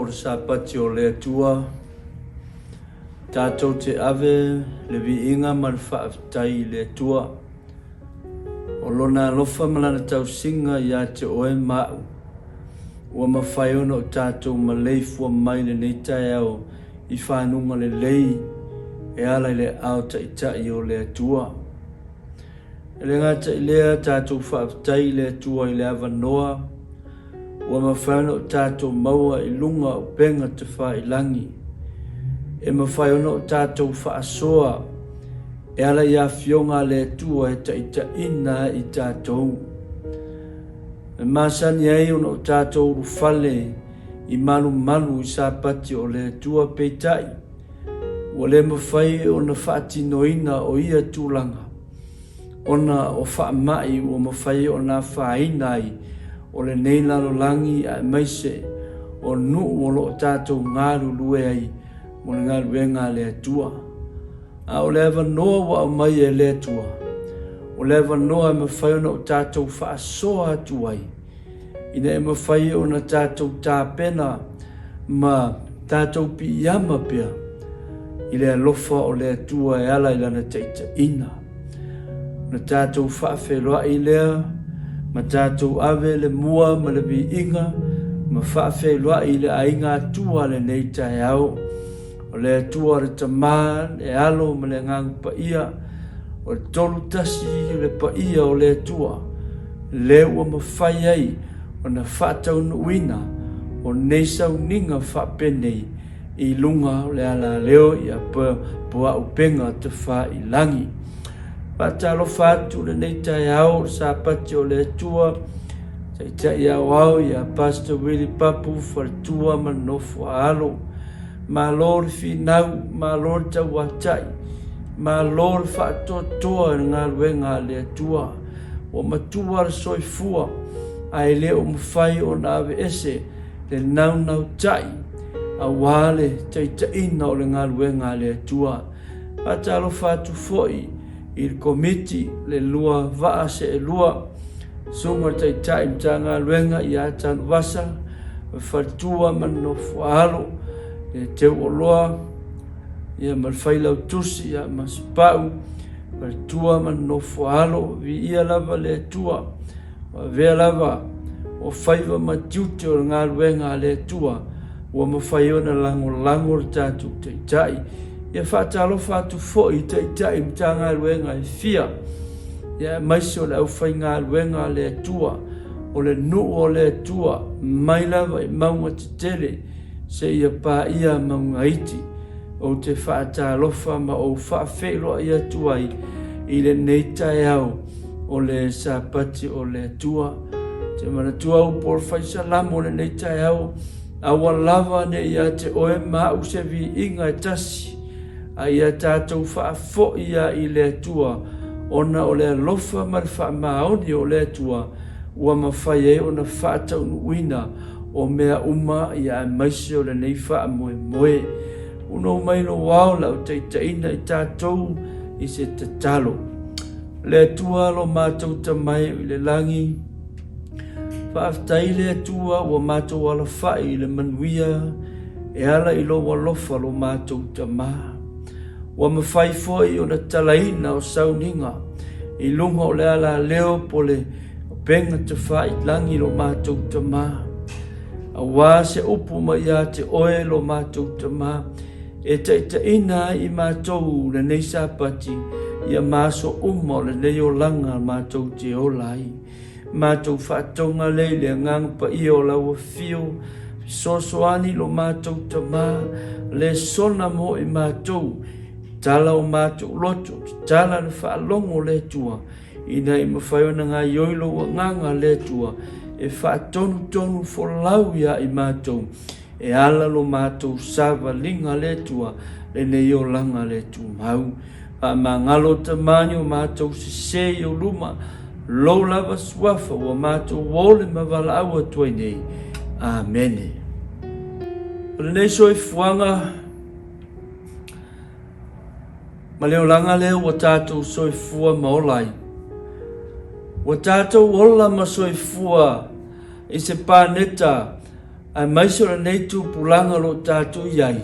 o le Sapati o le Atua, tatou te ave le viiga ma le faafetai i le Atua, o Lona alofa ma Lana tausiga ia te oe ma au, ua mafai ona o tatou maleifua mai lenei taeao i fanuga lelei e ala i le aao taitai o le Atua. E le gata i lea, tatou faafetai i le Atua i le avanoa ua mafai ona o tatou maua i luga o upega tafailagi, e mafai ona o tatou faasoa e ala i afioga a le Atua e taitaiina ai i tatou. E masani ai ona o tatou ulufale i malumalu i Sapati o le Atua, peitai, ua le mafai ona faatinoina o ia tulaga ona o faamai ua mafai ona afaina ai o lenei lalolagi aemaise o nuu o lo o tatou galulue ai mo le galuega a le Atua. A o le avanoa ua aumai e le Atua, o le avanoa e mafai ona o tatou faasoa atu ai, ina ia mafai ona tatou tapena ma tatou piiama pea i le alofa o le Atua e ala i Lana taitaiga. Ona tatou faafeiloai lea ma tatou ave le mua ma le viiga ma faafeiloai i le aiga Atua lenei taeao. O le Atua le Tama, le Alo ma le Agaga Paia, o le Tolutasi o le paia o le Atua, lea ua mafai ai ona faataunuuina o nei sauniga faapenei i luga o le alaleo ia Poaupega Tafailagi. Faatalofa atu lenei taeao o le Sapati o le Atua, Taitai Aoao ia Pastor Willie Papu Faletua ma le nofo a alo. Malo le finau, malo le tauatai, malo le faatoatoa i le galuega a le Atua. Ua matua le soifua, ae le o mafai ona aveese le naunautai aua le taitaiga o le galuega a le Atua. Faatalofa atu foi i le Komiti, le lua vaa seelua, Susuga le Taitai Matagaluega ia Tanuvasa, le faletua ma le nofoaalo, le Teuoloa ia ma le Failautusi ia Masepau, faletua ma le nofoaalo, viia lava le Atua, ua avea lava o faiva ma tiute o le galuega a le Atua, ua mafai ona lagolago le tatou Taitai. Ia faatalofa atu foi i Taitai Matagaluega e fia, ia aemaise o le aufaigaluega a le Atua, o le nuu o le Atua, mai lava i mauga tetele seia paia mauga iti. Ou te faatalofa ma ou faafeiloai atu ai i lenei taeao o le Sapati o le Atua. Ou te manatua upu o le Fai Salamo i lenei taeao, Aua lava ne i ia te oe ma au se viiga e tasi, a ia tatou faafoi ia i le Atua, ona o le alofa ma le faamaoni o le Atua ua mafai ai ona faataunuuina o mea uma ia aemaise o lenei faamoemoe. Unou mai lou ao lau taitaiina i tatou i se tatalo. Le Atua lo matou tamai i le lagi, Faafetai le Atua ua matou alafai i le manuia e ala i lou alofa lo matou Tama. Ua mafai foi ona talaina o sauniga i luga o le alaleo po le upega tafailagi lo matou Tama. Aua se upu mai ia te oe lo matou Tama, e taitaiina ai i matou lenei Sapati ia ma aso uma o lenei olaga matou te ola ai. Matou faatoga lea i le Agaga Paia o lau Afio, fesoasoani lo matou Tama, lesona mo i matou, tala o matou loto, tatala le faalogo o le Atua, ina i mafai ona gaioi lou Agaga le Atua, e faatonutonu folau ia i matou, e ala lo matou savaliga le Atua, lenei olaga le tumau. Faamagalo Tama i o matou sese i ou luma, lou lava suafa ua matou ole ma valaau atu ai nei. Amene. O lenei soifuaga ma le olaga lea ua tatou soifua ma ola ai, ua tatou ola ma soifua i se paneta. Aemaise o lenei tupulaga o lo o tatou i ai,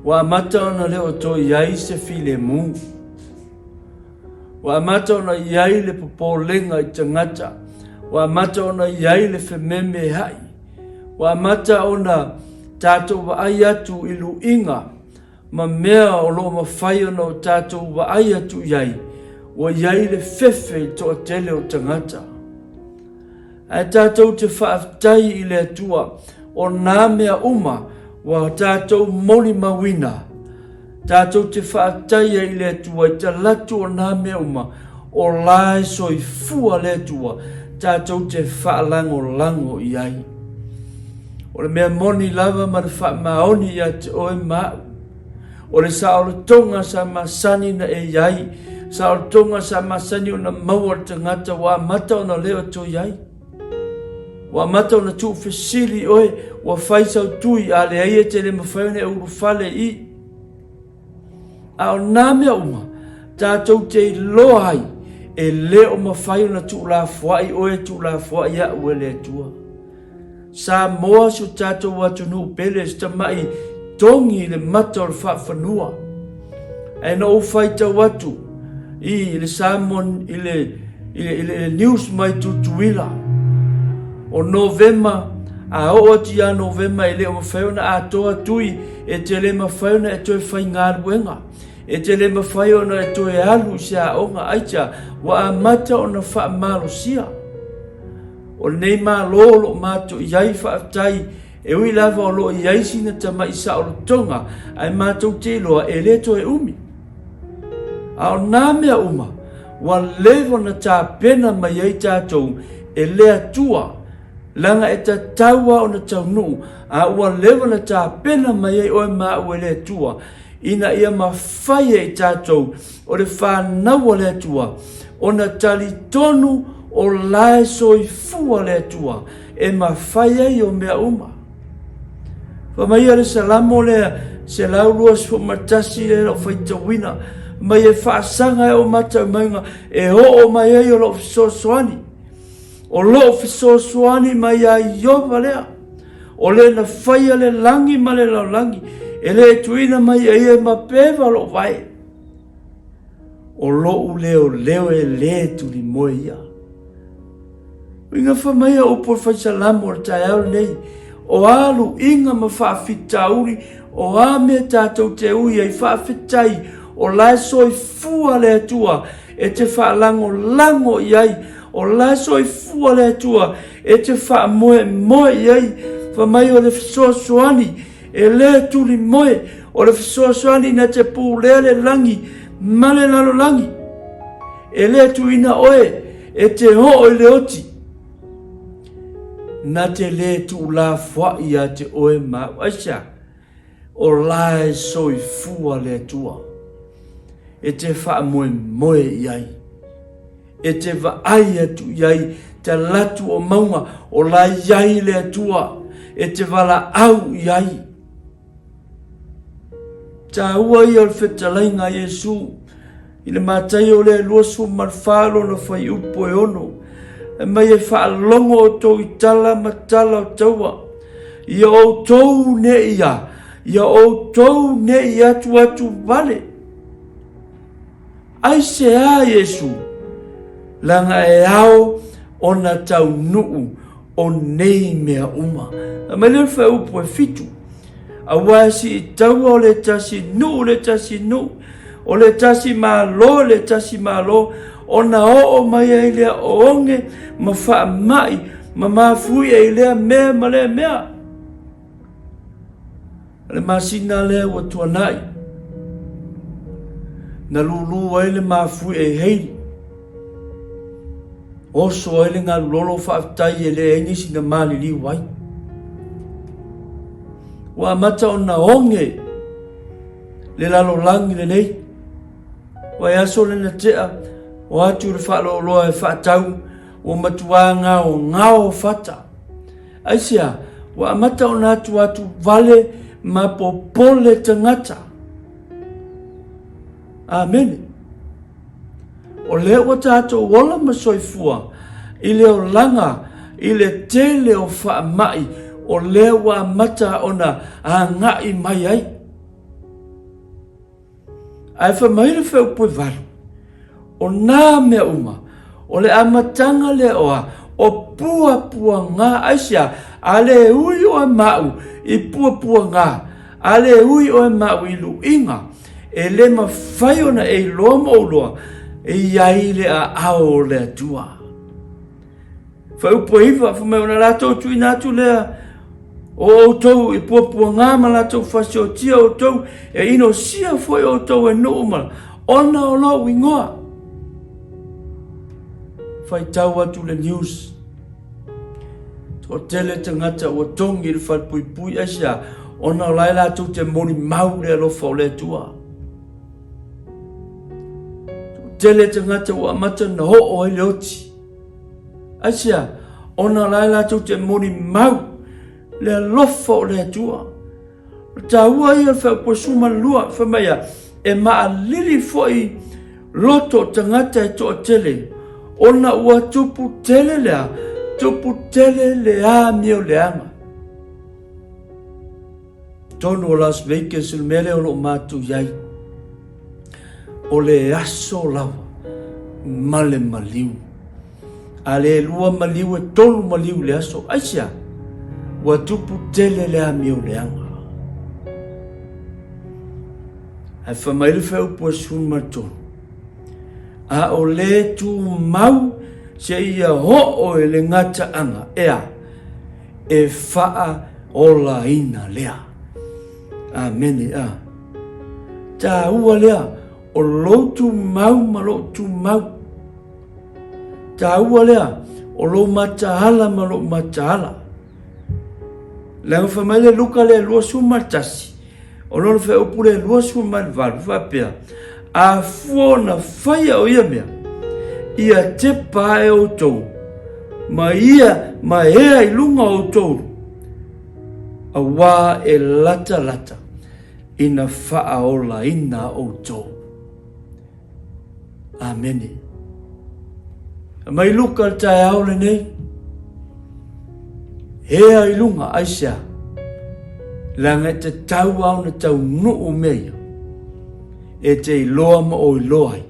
ua amata ona le o toe i ai se filemu. Ua amata ona i ai le popolega i tagata. Ua amata ona i ai le fememeai. Ua amata ona tatou vaai atu i luiga ma mea o lo o mafai ona o tatou vaai atu i ai, ua i ai le fefe i le toatele o tagata. Ae tatou te faafetai i le Atua o nā mea uma ua tatou molimauina. Tatou te faafetai ai i le Atua i talatu o nā mea uma o la e soifua le Atua tatou te faalagolago i ai. O le mea moni lava ma le faamaoni ia te oe ma au, O le saolotoga sa masani na e i ai, saolotoga sa masani ona maua le tagata ua amata ona leo e toe ai. Ua amata ona tuufesili oe, ua fai sau tui, a leai e te le mafai ona e ulufale i. A o nā mea uma, tatou te iloa ai, e le o mafai ona tuulafoai oe, tuulafoai au e le Atua. Samoa si o tatou atunuu pele, si tamai togi i le mata o le faafanua. Ae na ou faitau atu i le Samoa, i le, i le, i le news mai Tutuila, o Novema, a oo atu ia Novema e le o mafai ona atoa tui, e te le mafai ona e toe faigaluega. E te le mafai ona e toe alu i se aoga, aitea, ua amata ona faamalosia. O lenei Malo o lo o matou i ai, faafetai, e ui lava o lo o i ai sina tamai saolotoga, ae matou te iloa e le toe umi. A o nā mea uma, ua leva ona tapena mai ai tatou e le Atua, leaga e tatau lava ona taunuu, a ua leva ona tapena mai ai oe ma au e le Atua, ina ia mafai e i tatou o le fanau a le Atua ona talitonu o la e soifua le Atua e mafai ai o mea uma. Fai mai ia le Salamo lea 121 lea lau faitauina, mai e faasaga e o mata e oo mai ai o lou fesoasoani. O lou fesoasoani mai ia Ieova lea, o le na faia le lagi ma le lalolagi, e le tuuina mai e ia ma peva lou vae. O lou leoleo e le tulimoe ia. Uiga fai mai a upu o le faisalamo o le taeao lenei, o a luiga ma faafitauli, o a mea tatou te ui ai, faafetai, o la e soifua le Atua e te faalagolago i ai, o la e soifua le Atua e te faamoemoe i ai, fai mai o le fesoasoani e le tulimoe, o le fesoasoani na te pulea le lagi ma le lalolagi. E le tuuina oe e te oo i le oti, na te le tuulafoai ia te oe ma au. Aisea? O la e soifua le Atua e te faamoemoe i ai, e te vaai atu i ai, talatu o mauga, o la e i ai le Atua e te valaau i ai. Taua ia o le fetalaiga a Iesu i le Mataio lea 24 lona fuaiupu e 6, e mai e faalogo outou i tala ma tala o taua, ia outou ne i a, ia outou ne i atuatu vale. Aisea Iesu? Leaga e ao ona taunuu o nei mea uma. Fai mai lea o le fuaiupu e 7, Aua e siitaua o le tasi nuu le tasi nuu, o le tasi malo le tasi malo, ona oo mai ai lea o oge ma faamai ma mafuie i lea mea ma lea mea. O le masina lea ua tuanai, na lūlū ai le mafuie i Haiti. Oso ai le galulolo faafetai e leai nisi na maliliu ai. Ua amata ona oge le lalolagi lenei. Ua e aso le na tea, o atu le faaloaloa e faatau, ua matuā gao gao fata. Aisea, ua amata ona atu atu vale ma popole tagata. Amene. O lea ua tatou ola ma soifua i le olaga i le tele o faamai. o lea ua amata ona agai mai ai. Ae fai mai le fuaiupu e 8, o nā mea uma, o le amataga lea o a, o puapuagā, aisea, a le ui oe ma au i puapuagā, a le ui oe ma au i luiga, e le mafai ona e iloa ma ou loa, e i ai le aao o le Atua. Fuaiupu e 9, fai mai ona latou tuuina atu lea o outou i puapuagā ma latou fasiotia outou, e inosia foi outou e nuu ma ona o lou igoa. Faitau atu le news. Toatele tagata ua togi i le falepuipui, aisea? Ona o la e latou te molimau le alofa o le Atua. Toatele tagata ua amata na oo ai le oti. Aisea? Ona o la e latou te molimau le alofa o le Atua. O le taua ia o le fuaiupu 12, fai mai ia, e maalili foi loto o tagata e toatele, ona ua tupu tele le a, tupu tele le amio leaga. Totonu o Las Vegas, le mea lea o lo o matou i ai, o le aso lava ma le maliu. A le lua maliu e tolu maliu i le aso. Aisea? Ua tupu tele le amio leaga. Ae fai mai le fuaiupu e 13, a o le tumau seia oo i le gataaga, e a? E faaolaina lea. Amene. A. Taua lea o lou tumau ma lou tumau. Taua lea o lou mataala ma lou mataala. Leaga fai mai le Luka le 21, o lona fuaiupu le 28, faapea, A fua ona faia o ia mea, ia tepa ae outou, ma ia ma ea i luga o outou, auā e latalata ina faaolaina outou. Amene. Mai Luka le taeao lenei, ea i luga, aisea? Leaga e tatau lava ona taunuu mea ia, e te iloa ma o iloa ai,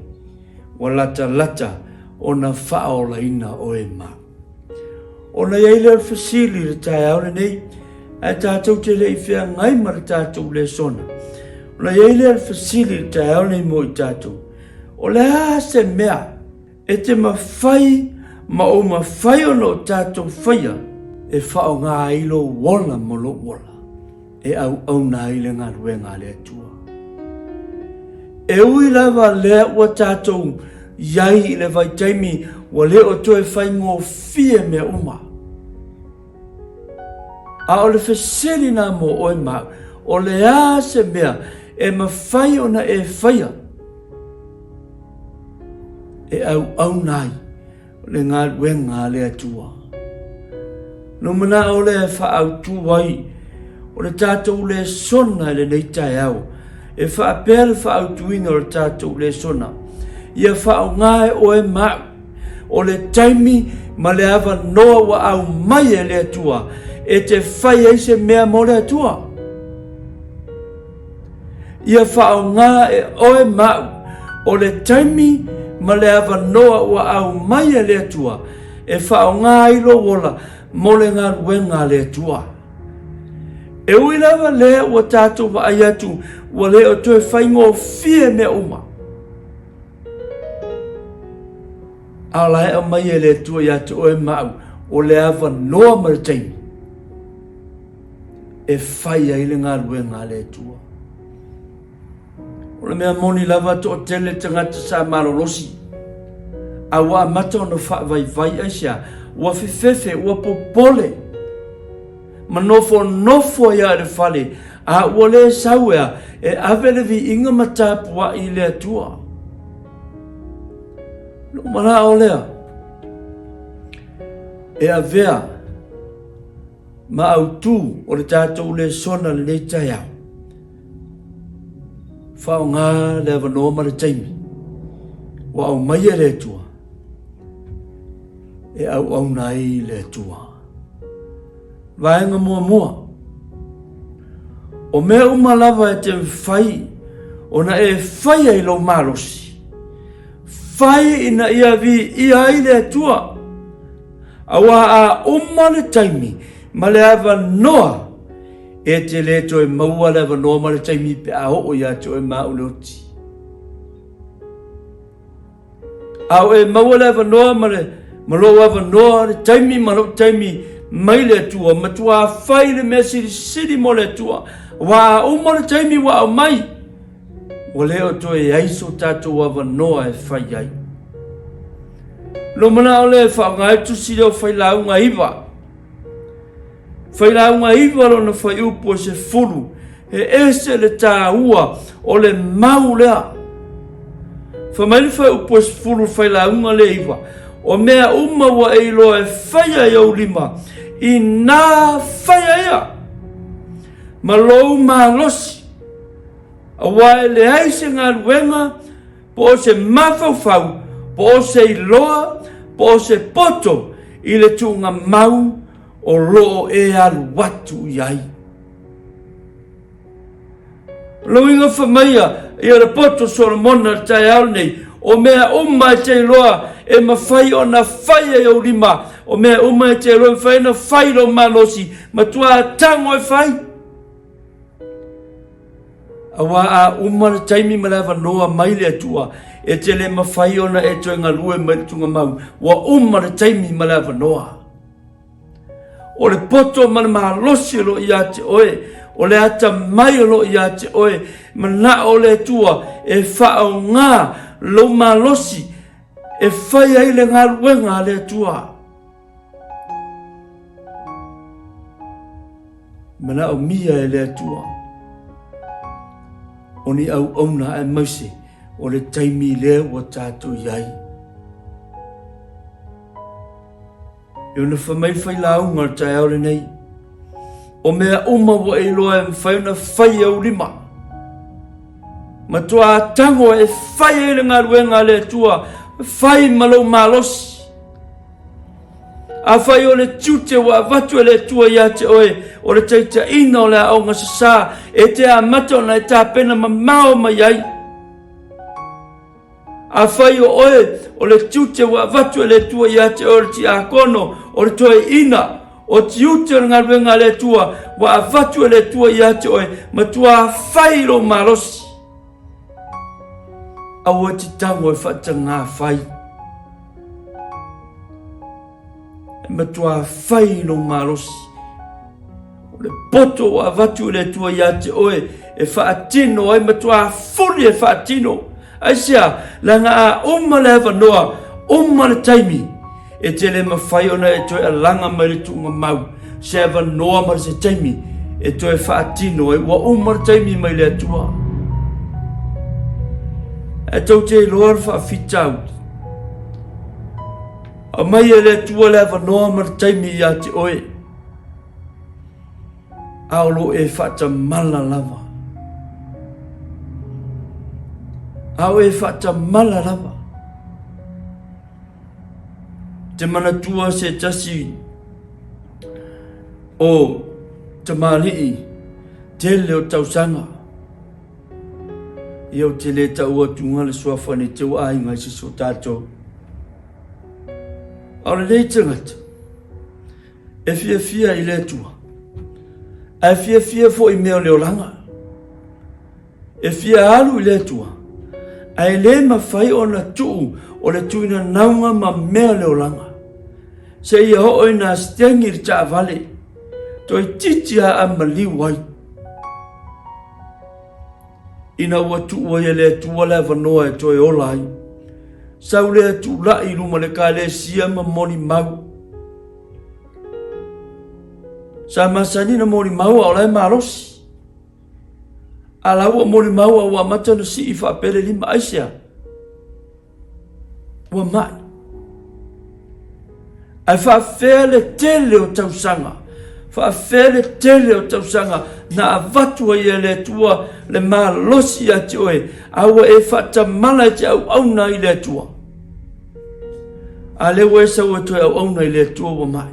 ua latalata ona faaolaina oe ma au. Ona i ai lea o le fesili i le taeao lenei, ae tatou te le i feagai ma le tatou lesona. Ona i ai lea o le fesili i le taeao lenei mo i tatou, o le a se mea e te mafai ma ou mafai ona o tatou faia e faaaoga ai lou ola ma lou ola? e auauna ai le galuega a le Atua. E ui lava lea ua tatou i ai i le vaitaimi ua le o toe faigofie mea uma. A o le fesili lena mo oe ma au, o le a se mea e mafai ona e faia e auauna ai o le galuega a le Atua. No manao lea e faaautu ai o le tatou lesona i lenei taeao, e faapea le faaautuina o le tatou lesona, ia faaaoga e oe ma au o le taimi ma le avanoa ua aumai e le Atua e te fai ai se mea mo le Atua. Ia faaaoga e oe ma au o le taimi ma le avanoa ua aumai e le Atua e faaaoga ai lou ola mo le galuega a le Atua. E ui lava lea ua tatou vaai atu ua le o toe faigofie mea uma, a o la e aumai e le Atua ia te oe ma au o le avanoa ma le taimi e fai ai le galuega a le Atua. O le mea moni lava, toatele tagata sa malolosi, a ua amata ona faavaivai, aisea? Ua fefefe, ua popole, ma nofonofo ai lava i le fale, a ua le sau ea e ave le viiga ma tapuai i le Atua. Lou manao lea, e avea ma autu o le tatou lesona lenei taeao. Faaaoga le avanoa ma le taimi ua aumaia e le Atua e auauna ai le Atua. Vaega muamua, o mea uma lava e te mafai ona e faia i lou malosi, fai ina ia viia ai le Atua. Aua a uma le taimi ma le avanoa, e te le toe maua le avanoa ma le taimi pe a oo ia te oe ma au le oti. A o e maua le avanoa ma le ma lou avanoa, le taimi ma lou taimi mai le Atua, matuā fai le mea silisili mo le Atua, aua a uma le taimi ua aumai, ua le o toe i ai so tatou avanoa e fai ai. Lou manao lea e faaaoga ai le tusi lea o Failauga 9. Failauga 9 lona fuaiupu e 10, he ese le taua o le mau lea. Fai mai le fuaiupu e 10 failauga lea 9, o mea uma ua e iloa e faia i ou lima, inā faia ia ma lou malosi, aua e leai se galuega po o se mafaufau, po o se iloa, po o se poto i le tuugamau o lo o e alu atu i ai. O le uiga fai mai ia le poto Solomona i le taeao lenei, o mea uma e te iloa e mafai ona fai e ou lima, o mea uma e te iloa e mafai ona fai i lou malosi, matua tago e fai. Aua a uma le taimi ma le avanoa mai le Atua, e te le mafai ona e toe galue mai le tugamau, ua uma le taimi ma le avanoa. O le poto ma le malosi o lo o ia te oe, o le atamai o lo o ia te oe, manao le Atua e faaaoga lou malosi e fai ai le galuega a le Atua. Manaomia e le Atua o ni auauna aemaise o le taimi lea ua tatou i ai. E ona fai mai failauga o le taeao lenei, o mea uma ua e iloa e mafai ona fai e ou lima. Matua tago e fai ai le galuega a le Atua, fai ma lou malosi. Afai o le tiute ua avatu e le Atua ia te oe, o le taitaiga o le aoga sasā, e te amata ona e tapena mamao mai ai. Afai o oe o le tiute ua avatu e le Atua ia te oe o le tiakono, o le toeaina, o tiute o le galuega a le Atua ua avatu e le Atua ia te oe, matua fai lou malosi. Aua te tago e faatagā fai. E matua fai lou malosi. O le poto ua avatu i le Atua ia te oe e faatino ai, matua fuli e faatino. Aisea? Leaga a uma le avanoa, uma le taimi, e te le mafai ona e toe alaga mai le tuugamau se avanoa ma se taimi e toe faatino ai, ua uma le taimi mai le Atua. Ae tou te iloa le faafitauli. Aumai e le Atua le avanoa ma le taimi ia te oe. A o lo o e faatamala lava. A o e faatamala lava. Te manatua se tasi o tamalii tele o tausaga. Ia ou te le taua atu le suafa nei te ua aiga i se si o tatou. A o lenei tagata, e fiafia i le Atua, ae fiafia foi i mea o le olaga. E fia alu i le Atua, ae le mafai ona tuu o le tuinanauga ma mea o le olaga. Seia oo ina asiteni i le taavale, toeitiiti lava a maliu ai. Ina ua tuu ai e le Atua le avanoa e toe ola ai, sau lea tulai i luma o le Ekalesia ma molimau. Sa masani ona molimau a o la e malosi. A la ua molimau a ua amata ona sii faapele lima, aisea? Ua mai. Ae faafefea le tele o tausaga, faafefea le tele o tausaga na avatu ai e le Atua le malosi ia te oe, a ua e faatamala e te auauna i le Atua. A lea ua e sau e toe auauna i le Atua ua mai.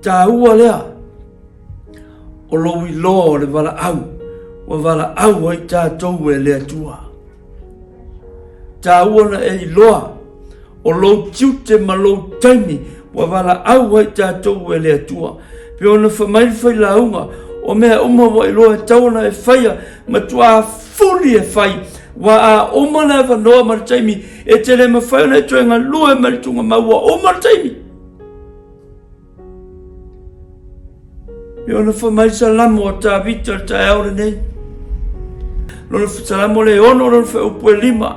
Taua lea o lou iloa o le valaau ua valaau ai tatou e le Atua. Taua ona e iloa o lou tiute ma lou taimi ua valaau ai tatou e le Atua. Pei ona fai mai le failauga, o mea uma ua iloa e tatau ona e faia, matuā fuli e fai, ua a uma le avanoa ma le taimi, e te le mafai ona e toe galue mai le tuugamau, ua uma le taimi. E ona fai mai Salamo a Tavita le taeao lenei. Lona Salamo le ono lona fuaiupu e lima.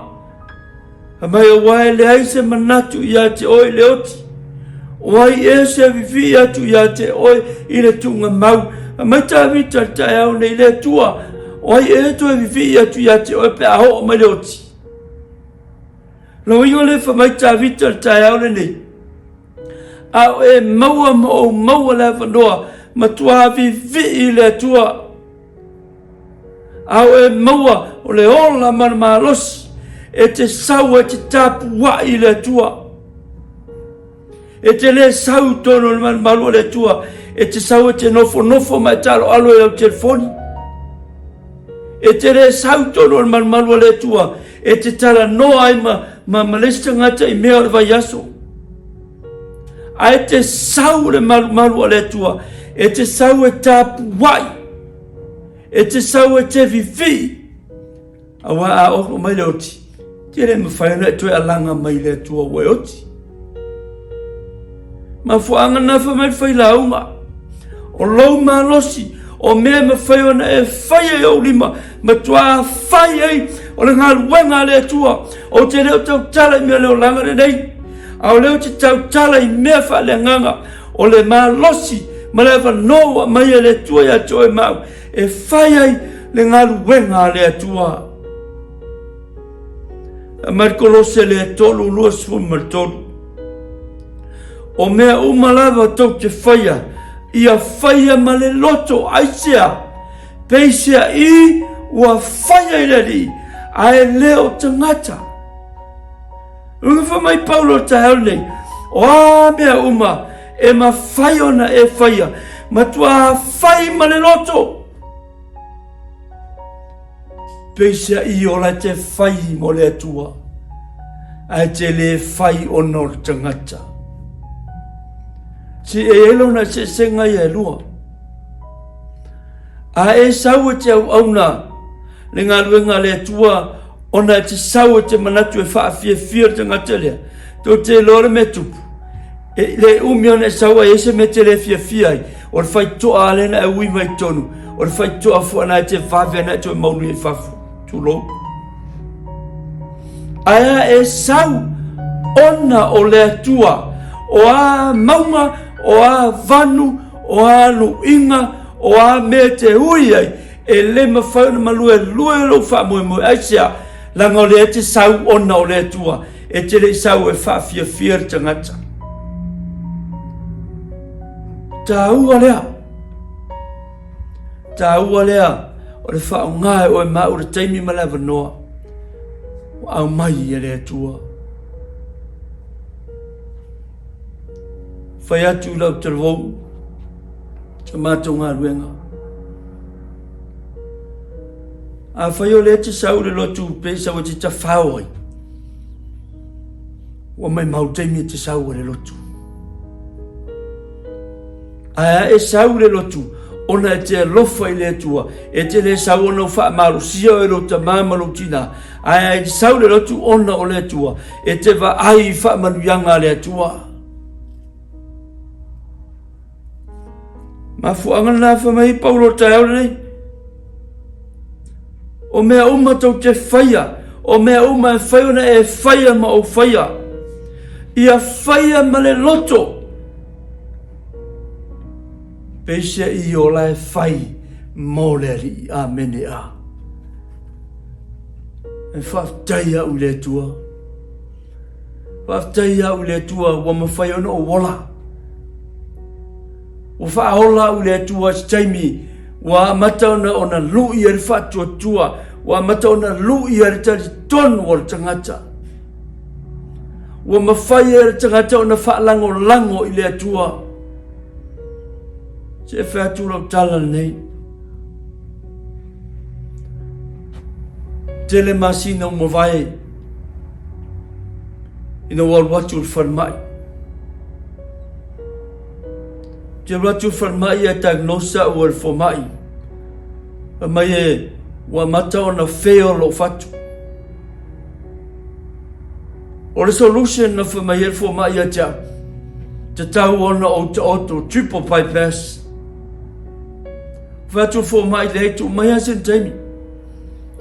Fai mai aua e leai se manatu ia te oe i le oti. O ai ea se vivii atu ia te oe i le tuugamau. Fai mai Tavita le taeao nei le Atua. O ai ea toe vivii atu ia te oe pe a oo mai le oti. Lau le fai mai Tavita le taeao lenei. A o e maua ma ou maua le avanoa, matua vivii i le Atua. A o e maua o le ola ma le malosi, e te sau e te tapuai i le Atua. E te le sau i totonu o le malumalu o le Atua, e te sau e te nofonofo ma e taaloalo i lau telefoni. E te le sau i totonu o le malumalu o le Atua, e te talanoa ai ma, ma, ma le isi tagata i mea o le vaiaso. Ae te sau le malumalu o le Atua, e te sau e tapuai, e te sau e te vivii, aua a oo mai le oti, te le mafai ona e toe alaga mai le Atua ua e oti. Mafuaaga na fai mai le failauga, o lou malosi, o mea e mafai ona e faia i ou lima, matuā fai ai o le galuega a le Atua. Ou te le o tautala i mea o le olaga lenei, a o lea ou te tautala i mea faaleagaga, o le malosi ma le avanoa ua aumai e le Atua ia te oe ma au, e fai ai le galuega a le Atua. Aumai le Kolose le 3, 23. O mea uma lava tou te faia, ia faia ma le loto, aisea, peiseai ua faia i le Alii, ae le o tagata. Uga fai mai Paulo i le taeao lenei, o a mea uma e mafai ona e faia, matuā fai ma le loto. Peiseai o la e te fai mo le Atua, ae te le fai ona o le tagata. Si e ai lona eseesega ia e lua. A e sau e te auauna le galuega a le Atua ona e te sau e te manatu e faafiafia le tagata lea, tou te iloa le mea tupu. E le umi ona e sau ai se mea te le fiafia ai, o le faitoa lava lea na e ui mai totonu, o le faitoa foi na e te vave na e toe maunu i fafo. Tulou. Ae a e sau ona o le Atua, o a mauga, o a vanu, o a luiga, o a mea e te ui ai, e le mafai ona maluelue lou faamoemoe. Aisea? Leaga o lea e te sau ona o le Atua, e te le i sau e faafiafia le tagata. Taua lea. Taua lea o le faaaoga e oe ma au le taimi ma le avanoa ua aumai e le Atua. Fai atu i lau talavou sa matou galuega. Afai o lea e te sau i le lotu pe sau e te tafao ai, ua maimau taimi e te sau ai le lotu. Ae a e sau i le lotu, ona e te alofa i le Atua, e te le sau ona u faamalosia oe lou tamā ma lou tinā, ae a e te sau i le lotu ona o le Atua, e te vaai i faamanuiaga a le Atua. Mafuaaga lena fai mai Paulo i le taeao lenei. O mea uma tou te faia, o mea uma e fai ona e faia ma ou faia. Ia faia ma le loto. Peiseai o la e fai mo le Alii. Amene a. E faafetai au i le Atua. Faafetai au i le Atua ua mafai ona ou ola. Ua faaola au i le Atua i se taimi ua amata ona ona lui ai le faatuatua, ua amata ona lui ai le talitonu o le tagata. Ua mafai e le tagata ona faalagolago i le Atua. Se e fai atu lau tala lenei. Tele masina ua mavae ina ua alu atu i le falemai. Te alu atu i le falemai ae diagnose au e le fomai. Fai mai e ua amata ona fail lou fatu. O le solution na fai mai ai le fomai ia te au, tatau ona ou taoto triple bypass. Fai atu le fomai leai tuu mai lava sina taimi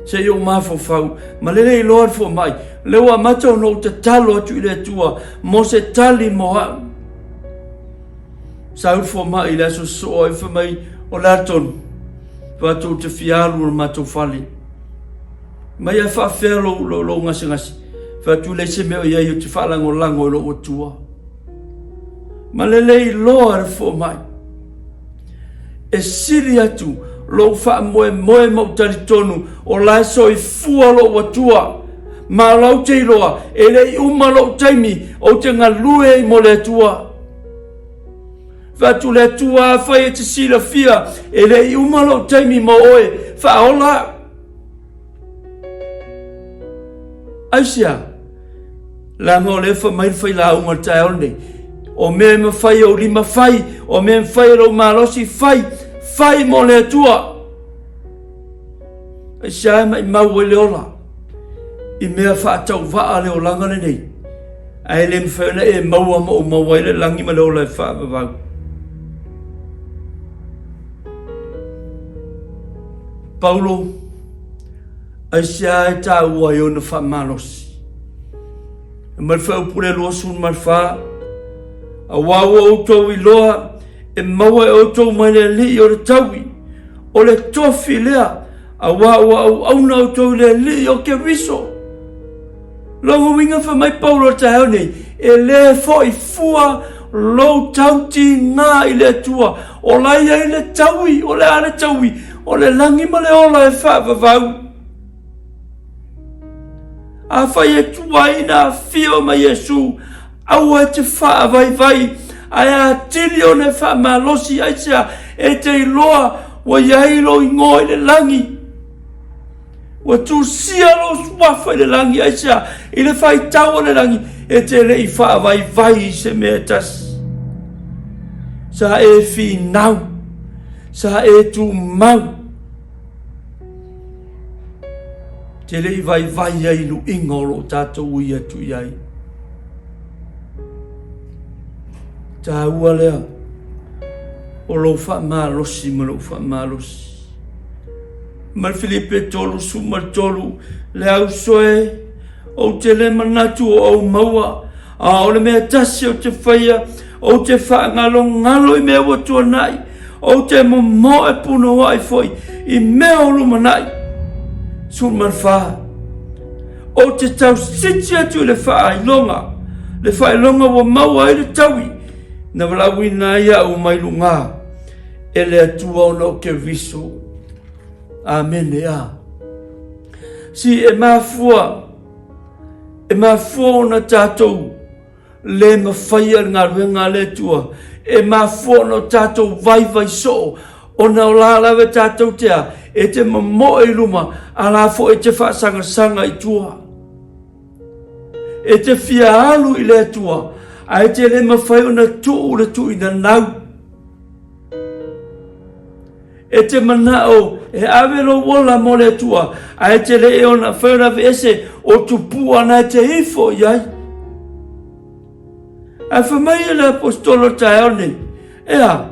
se i ou mafaufau ma le le iloa le fomai lea ua amata ona ou tatalo atu i le Atua mo se tali mo au. Sa au le fomai i le aso sosoo ai fai mai o le a tonu? Fai atu ou te fia alu i le matou fale. Mai ae faafefea lou, lou, lou gasegase? Fai atu leai se mea o i ai ou te faalagolago i lou Atua. Ma le le iloa e le fomai. E sili atu lou faamoemoe ma ou talitonu o la e soifua lou Atua. Ma o la ou te iloa e le i uma lou taimi ou te galue ai mo le Atua. Fai atu le Atua, afai e te silafia e le i uma lou taimi mo oe, faaola au. Aisea? Leaga o lea e fai mai le failauga o le taeao lenei, o mea e mafai e ou lima fai, o mea e mafai e lou malosi fai, fai mo le Atua. Aisea e maimau ai le ola i mea faatauvaa le olaga lenei, ae le mafai ona e maua ma ou maua ai le lagi ma le ola e faavavau. Paulo, aisea e taua ai ona faamalosi? E mai le Fuaiupu le 24, Aua ua outou iloa e maua e outou mai le Alii o le taui, o le tofi lea, aua ua auauna outou i le Alii o Keriso. Lona uiga fai mai Paulo i le taeao nei, e le foi fua lou tautiga i le Atua, o la e i ai le taui, o le a le taui? O le lagi ma le ola e faavavau. Afai e tuai ina afio mai Iesu, aua e te faavaivai, ae atili ona e faamalosi, aisea? E te iloa ua i ai lou igoa i le lagi. Ua tusia lou suafa i le lagi, aisea? I le faitau o le lagi, e te le i faavaivai i se mea e tasi. Sa e finau, sa e tumau. Te le i vaivai ai i luiga o lo o tatou ui atu i ai. Taua lea o lou faamalosi ma lou faamalosi. Ma le Filipe 33, le auso e, ou te le manatu o ou maua, a o le mea tasi ou te faia, ou te faagalogalo i mea ua tuanai, ou te momoe punouai foi i mea o lumanai. 14. Ou te tausiti atu i le faailoga, le faailoga ua maua ai le taui, na valaauina ai au mai luga e le Atua ona o Keriso. Amene a. Si e mafua, e mafua ona tatou le mafaia le galuega a le Atua, e mafua ona o tatou vaivai soo, ona o la lava tatou te a, e te momoe i luma, a la foi e te faasagasaga i tua. E te fia alu i le Atua, ae te le mafai ona tuu le tuuinanau. E te manao e ave lou ola mo le Atua, ae e te le e ona fai ona aveese o tupua na e te ifo i ai. Ae fai mai e le apostolo taeao nei, ea,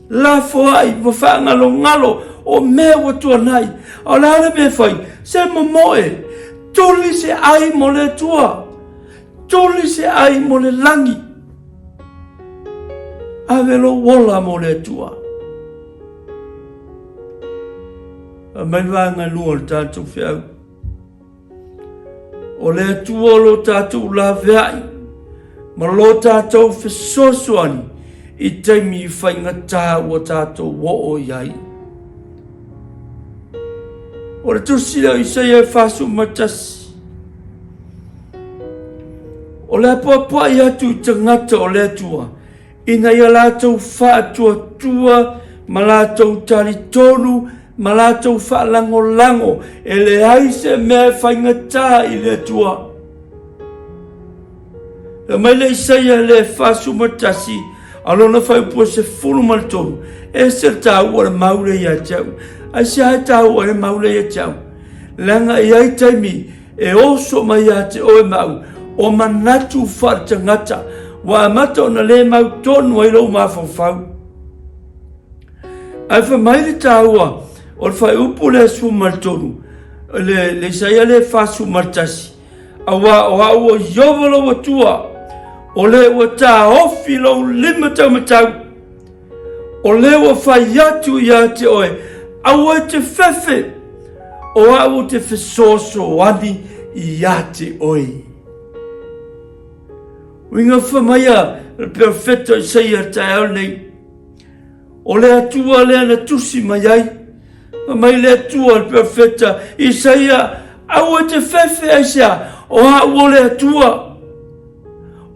lafoai ua faagalogalo o mea ua tuanai, a o le a le mea e fai? Se momoe, tuli se ai mo le Atua, tuli se ai mo le lagi. Ave lou ola mo le Atua. Aumai le vaega lua o le tatou feau. O le Atua o lo tatou laveai ma lo tatou fesoasoani i taimi faigata ua tatou oo i ai. O le tusi lea o Isaia e 41, O le apoapoai atu i tagata o le Atua, ina ia latou faatuatua ma latou talitonu ma latou faalagolago, e leai se mea e faigata i le Atua. Fai mai le Isaia le 41, a lona fuaiupu e 13, ese le taua o le mau lea ia te au. Aisea e taua ai le mau lea ia te au? Leaga e i ai taimi e oso mai ia te oe ma au o manatu faaletagata ua amata ona le mautonu ai lou mafaufau. Ae fai mai le taua o le fuaiupu lea 13, le Isaia lea 41, Aua o au o Ieova lou Atua, o le ua taofi lou lima taumatau, o le ua fai atu ia te oe, aua e te fefe, o au ou te fesoasoani ia te oe. Uiga fai mai a le perofeta o Isaia i le taeao lenei, O le Atua lea na tusi mai ai. Fai mai le Atua le perofeta Isaia, aua e te fefe aisea, o au o le Atua.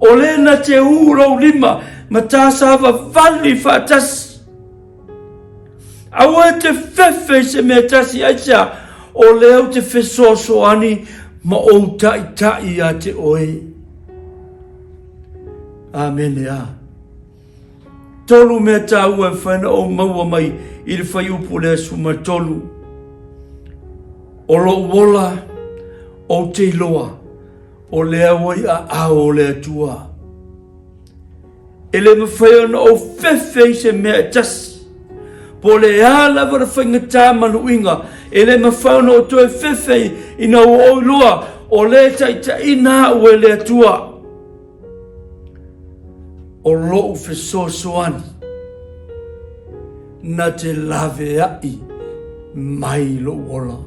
O le na te ū lou lima ma ta savavali faatasi. Aua e te fefe i se mea tasi aisea, o lea ou te fesoasoani ma ou taitai ia te oe. Amene a. 3 mea taua e mafai ona ou maua mai i le fuaiupu lea 13. O lou ola, ou te iloa, o lea ua i aao o le Atua. E le mafai ona ou fefe i se mea e tasi. Po o le a lava le faigata ma luiga, e le mafai ona ou toe fefe ina ua ou iloa o lea e taitaiina au e le Atua. O lou fesoasoani na te laveai mai lou ola.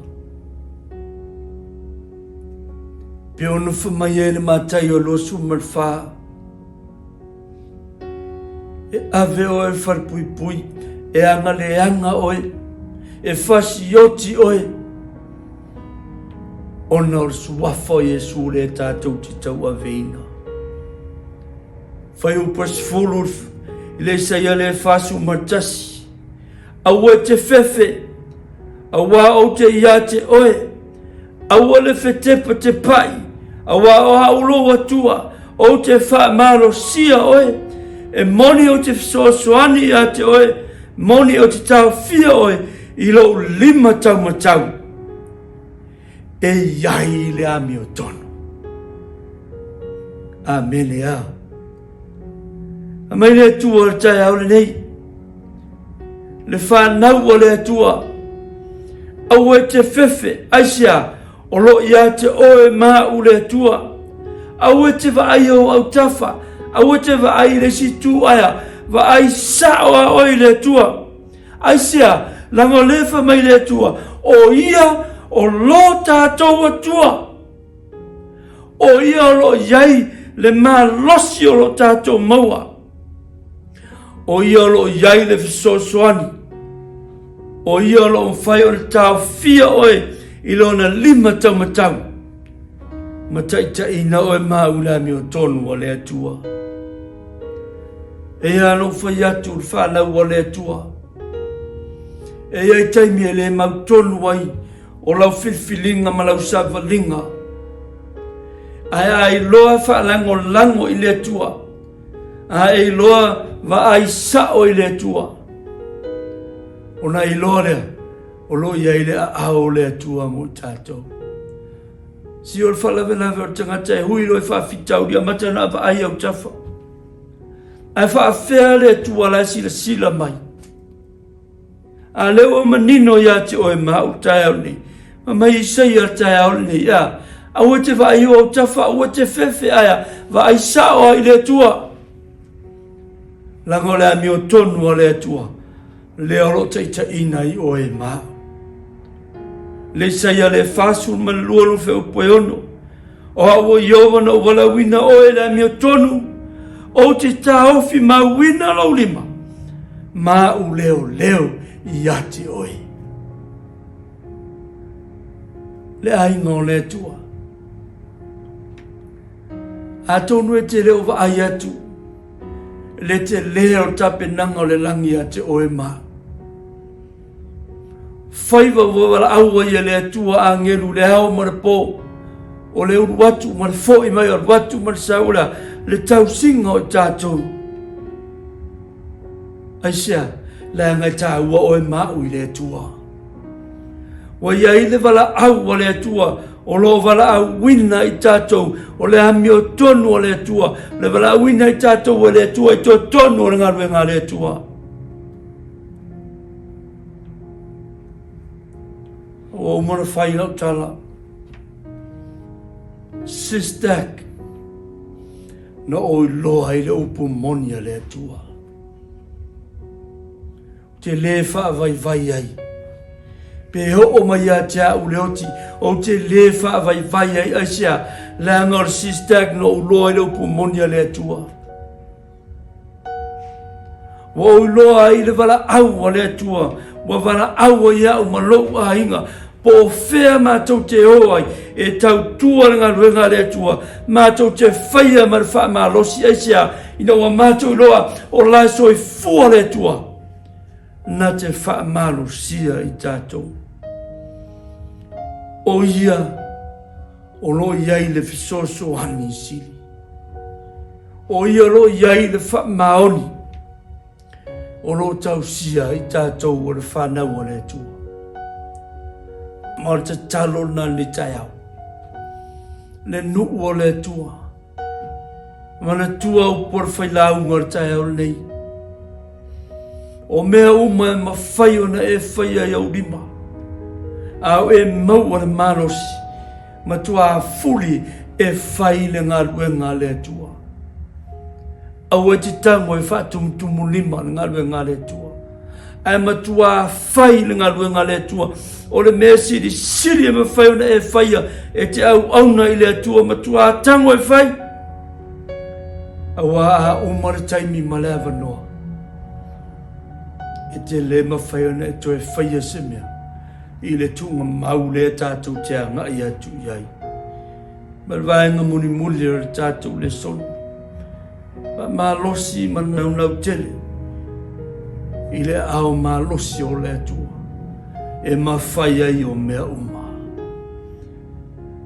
Pe ona fai mai ai le Mataio 24, E ave oe i le falepuipui, e agaleaga oe, e fasioti oe, ona o le suafa o Iesu lea tatou te tauaveina. Fuaiupu e 10 i le Isaia lea 41, Aua e te fefe, auā ou te ia te oe, aua le fetepatepaʻi, auā o a'u lou Atua, ou te faamalosia oe, e moni ou te fesoasoani ia te oe, moni ou te taofia oe i lou lima taumatau. E i ai le amiotonu. Amene a. Aumai le Atua o le taeao lenei, le fanau a le Atua, aua e te fefe, aisea, o lo o ia te oe ma au le Atua. Aua e te vaai i ou autafa, aua e te vaai i le isi itu aea, vaai sao a oe i le Atua. Aisea, leaga o lea e fai mai le Atua, o ia o lo tatou Atua. O ia o lo o i ai le malosi o lo tatou maua. O ia o lo o i ai le fesoasoani. O ia o lo o mafai ona taofia oe i lona lima taumatau ma taitaiina oe ma au i le amiotonu a le Atua. E ia lou fai atu le fanau a le Atua. E i ai taimi e le mautonu ai o lau filifiliga ma lau savaliga. Ae a iloa faalagolago i le Atua, a e iloa vaai sao i le Atua, ona iloa lea o lo o i ai le aao o le Atua mo i tatou. Si o le faalavelave o le tagata e hui loa i faafitauli amata ona vaai autafa. Ae faafea le Atua la e silasila mai. A lea ua manino ia te oe ma au taeao nei. Ma mai Isaia le taeao lenei, a, aua te vaai i ou autafa, aua te fefe aea, vaai sao a i le Atua. Leaga o le amiotonu a le Atua, lea o lo o taitaiina ai oe ma au. Le Isaia le 42 lufe upu e 6. O au o Ieova na ou valaauina oe i le amiotonu, ou te taofi mauina lou lima, ma au leoleo ia te oe. Le aiga o le Atua. Atonu e te le o vaai atu le telē o le tapenaga o le lagi ia te oe ma au. Faiva ua valaau ai e le Atua agelu i le ao ma le po, o le ulu atu ma le fo'i mai, o le alu atu ma le sau, o le a? Le tausiga o i tatou. Aisea? Leaga e taua oe ma a'u i le Atua. Ua i ai le valaau a le Atua o lo o valaauina i tatou, o le amiotonu a le Atua, le valaauina i tatou e le Atua i totonu o le galuega a le Atua. Ua uma ona fai lau tala. Sistek, na ou iloa ai le upu moni a le Atua. Ou te lē faavaivai ai. Pe oo mai ia te a'u le oti, ou te lē faavaivai ai. Aisea? Leaga o le Sistek na ou iloa ai le upu moni a le Atua. Ua ou iloa ai le valaau a le Atua, ua valaau ai au ma lou aiga, po o fea matou te o ai e tautua le galuega a le Atua, matou te faia ma le faamalosi. Aisea? Ina ua matou iloa o la e soifua le Atua, na te faamalosia i tatou. O ia o lo o i ai le fesoasoani sili. O ia o lo o i ai le faamaoni o lo o tausia i tatou o le fanau a le Atua. Ma o le tatalo lena i lenei taeao. Le nuu o le Atua. Manatua upu o le failauga o le taeao lenei. O mea uma e mafai ona e faia i ou lima, a o e maua le malosi, matuā fuli e fai le galuega a le Atua. Aua e te tago e faatumutumulima le galuega a le Atua, ae matuā fai le galuega a le Atua. O le mea silisili e mafai ona e faia, e te auauna i le Atua, matuā tago e fai. Aua a uma le taimi ma le avanoa, e te le mafai ona e toe faia se mea i le tuugamau lea tatou te agai atu i ai. Ma le vaega mulimuli o le tatou lesona, faamalosi ma naunau tele i le aao malosi o le Atua e mafai ai o mea uma.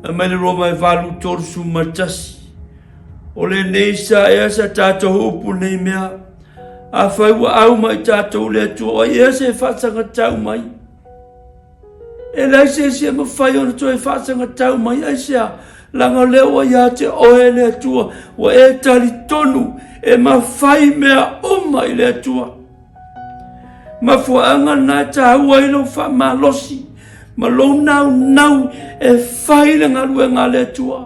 Aumai le Roma e 8, 31. O lenei sa ea sa tatou upu nei mea. Afai ua au mai tatou le Atua, o ai ea se faasagatau mai? E leai se isi e mafai ona toe faasagatau mai. Aisea? Leaga o lea ua ia te oe le Atua, ua e talitonu e mafai mea uma i le Atua. Mafuaaga lena e taua ai lou faamalosi ma lou naunau e fai le galuega a le Atua.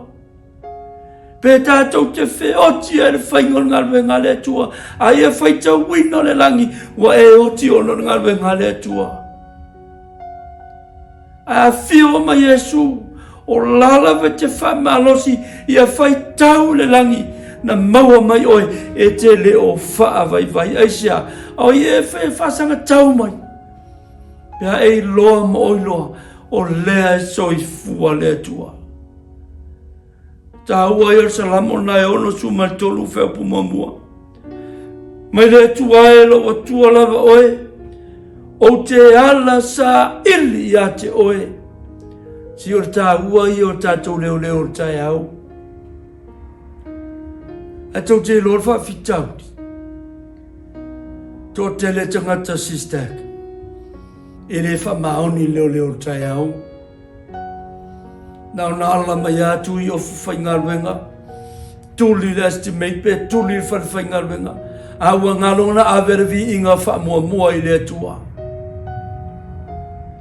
Pe tatou te feoti ai le faiga o le galuega a le Atua, a ia faitauina le lagi, ua e oti ona o le galuega a le Atua. Ae afio mai Iesu, o la lava e te faamalosi ia faitau le lagi na maua mai oe e te le o faavaivai. Aisea? A o ia e fai e faasagatau mai. Pe a e iloa ma o iloa, o lea e soifua le Atua. Taua ia o le Salamo na e 63 feaupu muamua. Mai le Atua e lou Atua lava oe, ou te ala saili ia te oe. Si o le taua ia o tatou leoleo o le taeao. Ae tou te iloa le faafitauli. Toatele tagata sister e le faamaoni le leoleo o le taeao. Na ona ala mai atu i ofu faigaluega, tuli le estimate pe tuli le fale faigaluega, a ua galo ona ave le viiga faamuamua i le Atua.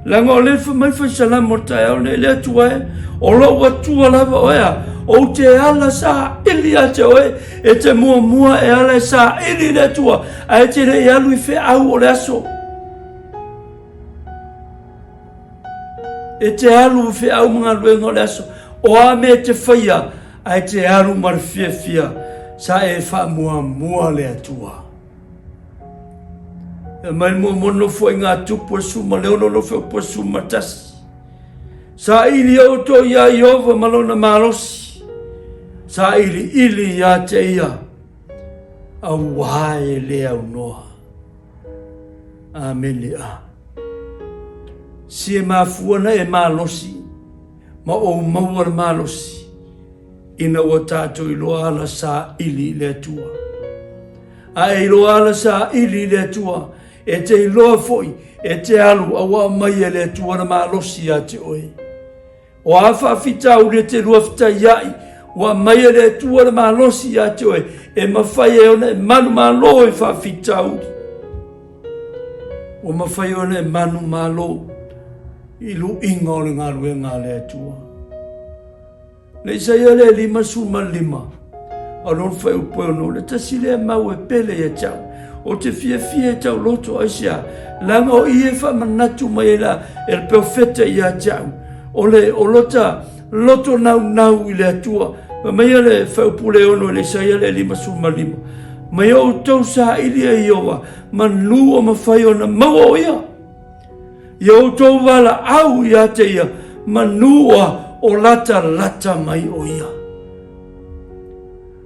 Leaga o le fai mai fai salamo o le taeao nei, le Atua e, o lou Atua lava oe a, ou te ala saili ia te oe, e te muamua e ala e saili i le Atua, ae te le i alu i feau o le aso. E te alu i feau ma galuega o le aso, o a mea e te faia, ae te alu ma le fiafia, sa e faamuamua le Atua. E mai le muamua nofoaiga a Tupu e suma le ono nofo upu e suma tasi. Saili outou iā Ieova ma lona malosi, sailiili ia te ia, auā e le aunoa. Amene. A. Si e mafua na e malosi ma ou maua le malosi ina ua tatou iloa ala saili i le Atua. A e iloa ala saili i le Atua, e te iloa foi e te alu a ua aumai e le Atua le malosi ia te oe. O a faafitauli e te lua fetaiai, ua aumai e le Atua le malosi ia te oe e mafai ai ona e manumalo i faafitauli. Ua mafai ona e manumalo i luiga o le galuega a le Atua. Le Isaia le 55, a lona fuaiupu e 6, le tasi lea mau e pele ia te au. Ou te fiafia i tauloto, aisea? Leaga o i e faamanatu mai ai la e le perofeta ia te au, o le o lota loto naunau i le Atua. Fai mai le fuaiupu le 6 i le Isaia le 55, mai outou saili e Ieova, manu o mafai ona maua o ia. Ia outou valaau ia te ia, manu oa o latalata mai o ia.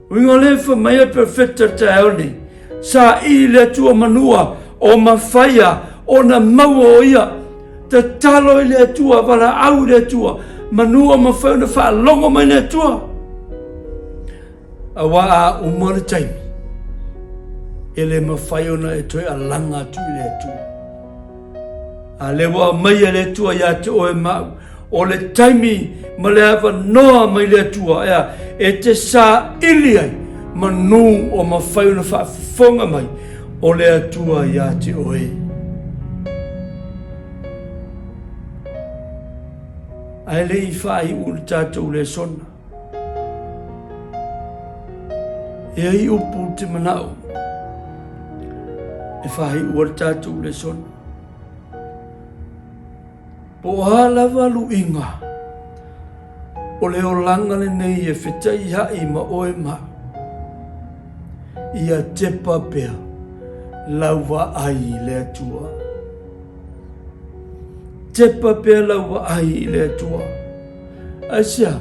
Uiga le fai mai e perfecta taeao nei, saili le Atua manua o mafaia ona maua o ia. Tatalo i le Atua, valaau i le Atua, manu o mafai ona faalogo mai le Atua. Aua a uma le taimi, e le mafai ona e toe alaga atu i le Atua. A lea ua aumai e le Atua ia te oe ma au, o le taimi ma le avanoa mai le Atua ea e te saili ai manu o mafai ona faafofoga mai o le Atua ia te oe. Ae le i faaiu le tatou lesona. E ai upu te manao e faaiu ai le tatou lesona. Po o a lava luiga o le olaga lenei e fetaiai ma oe ma au, ia tepa pea lau vaai i le Atua. Tepa pea lau vaai i le Atua. Aisea?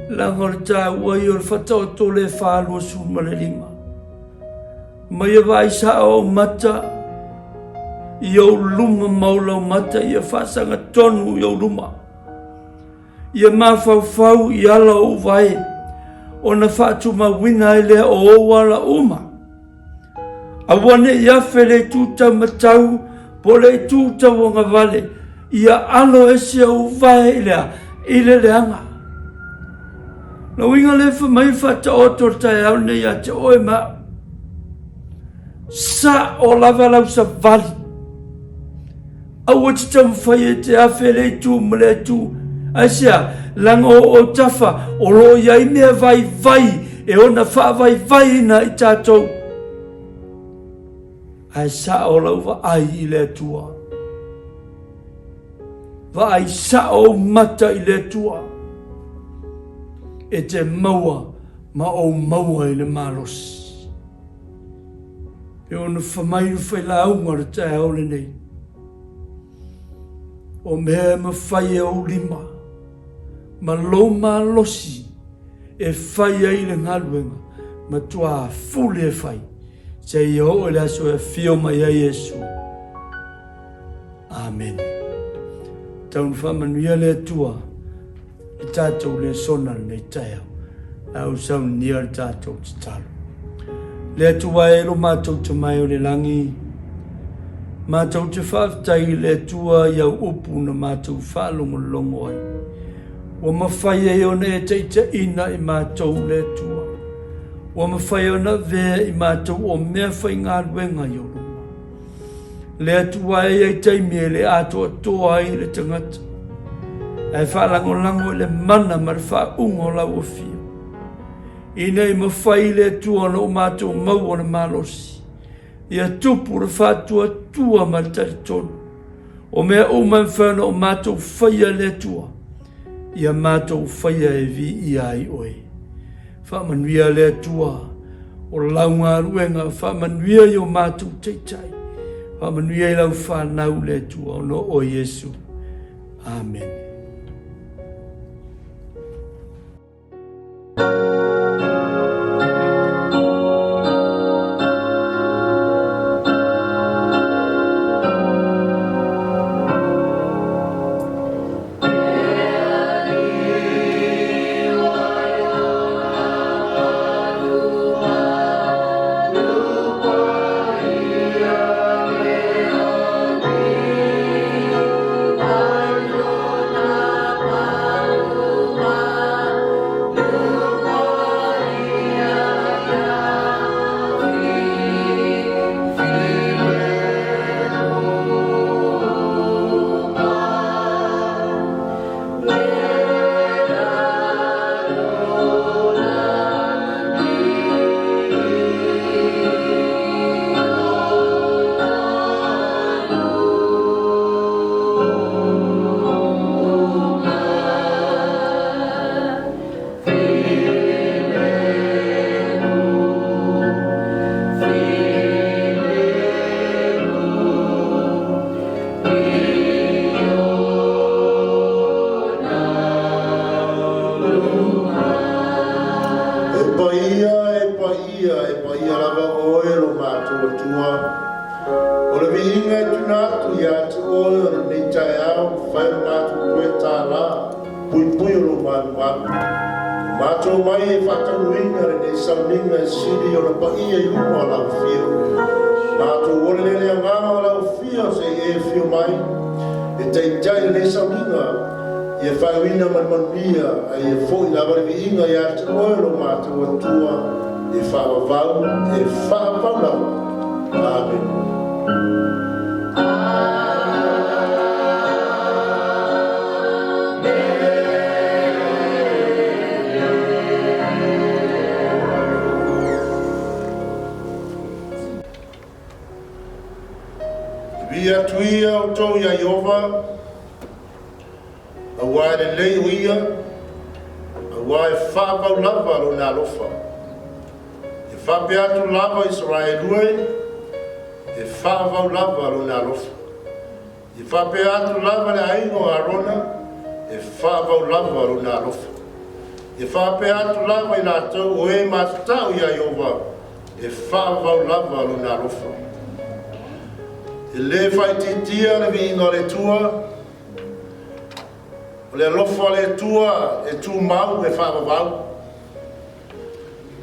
Leaga o le taua ia o le faataoto le 25. Mai ia vaai sao ou mata i ou luma ma ou laumata ia faasaga tonu i ou luma. Ia mafaufau i ala o ou vae, ona faatumauina ai lea o ou ala uma. Aua ne i afe le itu taumatau po o le itu tauagavale, ia alo ese ou vae i le a? I le leaga. Na uiga lea fai mai faataoto le taeao lenei ia te oe ma au. Sao lava lau savali. Aua te taumafai e te afe le itu ma le itu. Aisea? Leaga o ou tafa o lo o i ai mea vaivai e ona faavaivaiina i tatou. Ae sao lau vaai i le Atua. Vaai sao ou mata i le Atua. E te maua ma ou maua i le malosi. E ona famai le failauga o le taeao lenei. O mea e mafai e ou lima ma lou malosi e fai ai le galuega, matua fule e fai, seia oo i le aso e afio mai ai Iesu. Amene. Tau na faamanuia le Atua i tatou lesona lenei taeao. A ou saunia le tatou tatalo. Le Atua e lo matou Tama e o le lagi, matou te faafetai i le Atua i au upu na matou faalogologo ai. Ua mafai ai ona e taitaiina i matou le Atua. Ua mafai ona avea i matou o mea faigaluega i ou luma. Le Atua e i ai taimi e le atoatoa ai le tagata, ae faalagolago i le mana ma le faauuga o lau afio, ina i mafai le Atua ona o matou maua le malosi, ia tupu le faatuatua ma le talitonu. O mea uma e mafai ona o matou faia le Atua, ia matou faia e viia ai oe. Faamanuia le Atua o lau galuega, faamanuia i o matou taitai, faamanuia i lau fanau le Atua, ona o oe Iesu. Amene. Paia, e paia, e paia lava oe lo matou Atua. O le viiga e tuuina atu ia te oe o lenei taeao, ua mafai ona matou toe tala puipui o lou malumalu. Ua matou omai e faataunuuina lenei sauniga e sili ona paia i luma o lau afio. Matou ole lea i le agaga o lau afio se i e afio mai e taitai lenei sauniga, ia faaiuina ma le manuia, a ia foi lava le viiga ia te oe lo matou Atua e faavavau e faavavau lava. Amene. Viia atu ia outou iā Ieova, Aua e lelei o Ia, aua e faavavau lava Lona alofa. E faapea atu lava Isaraelu e, e faavavau lava Lona alofa. E faapea atu lava le aiga o Arona, e faavavau lava Lona alofa. E faapea atu lava i latou o e matatau iā Ieova, e faavavau lava Lona alofa. E lē faaitiitia le viiga o le Atua, o le alofa o le Atua e tumau e faavavau.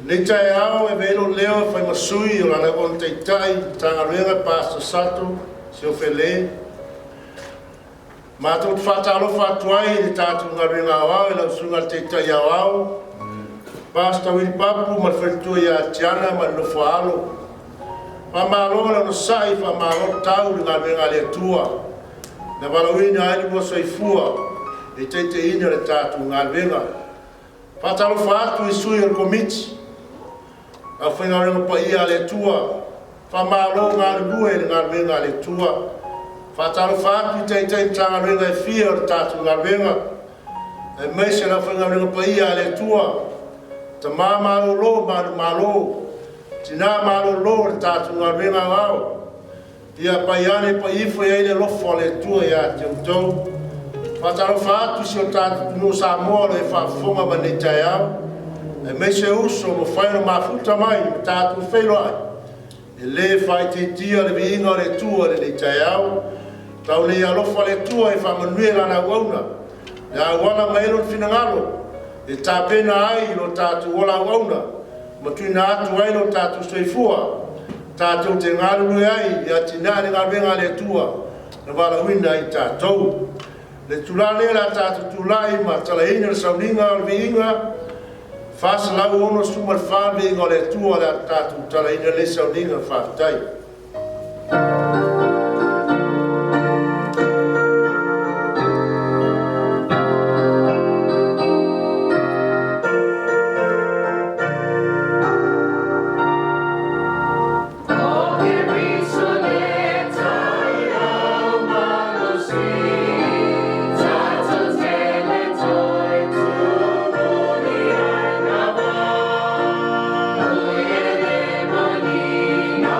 Lenei taeao e avea ai lou leo e fai ma sui o lana auauna taitai Matagaluega Pastor Sato Siofele. Matou te faatalofa atu ai i le tatou galuega aoao i lau susuga i le Taitai Aoao, Pastor Willy Papu ma le faletua ia Tiana ma le nofo a alo. Faamalo le onosai, faamalo le tau i le galuega a le Atua na valaauina ai le lua soifua e taitaiina le tatou galuega. Faatalofa atu i sui o le Komiti, aufaigaluega paia a le Atua, faamalo galulue i le galuega a le Atua. Faatalofa atu i Taitai Matagaluega e fia o le tatou galuega, aemaise le aufaigaluega paia a le Atua, tama malolo manumalo, tina malolo o le tatou galuega aoao. Ia pai ane pai ifo i ai le alofa o le Atua ia te outou. Faatalofa atu i si o tatou atunuu o Samoa o lo o faafofoga mai lenei taeao, aemaise uso ua mafai ona mafuta mai ma tatou feiloai. E lē faaitiitia le viiga o le Atua i lenei taeao. Tau nei alofa le Atua e faamanuia lana auauna, le auala mai ai lona finagalo e tapena ai lo tatou ola auauna ma tuuina atu ai lo tatou soifua tatou te galulue ai i atinae le galuega a le Atua na valaauina ai tatou. Le itula lea o le a tatou tulai ma talaina le sauniga o le viiga 464, le viiga o le Atua o le a tatou talaina lenei sauniga. Faafetai. O Keriso le taeao malosi, tatou te le toe tumuli ai lava, oi e le manino.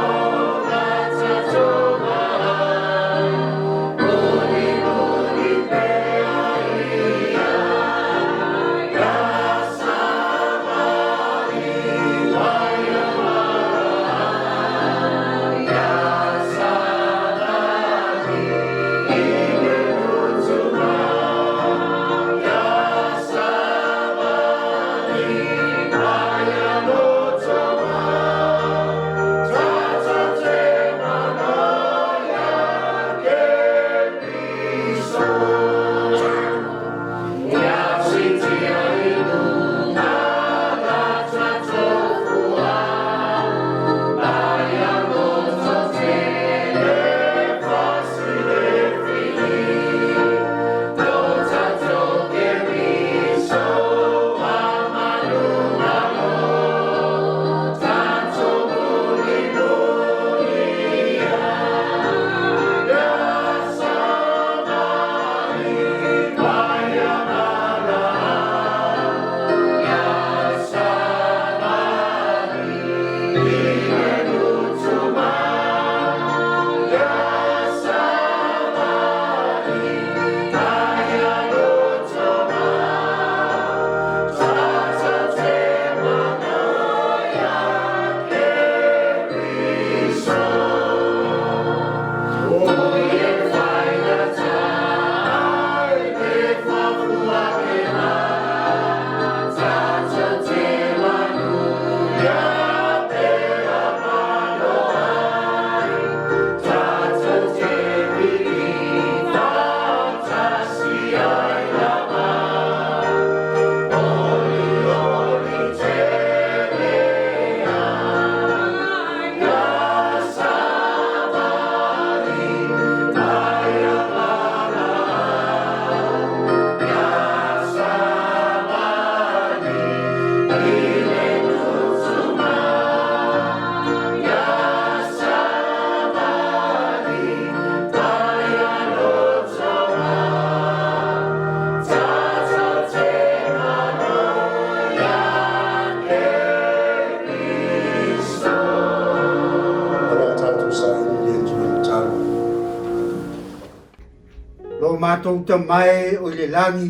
Matou Tama e o i le lagi,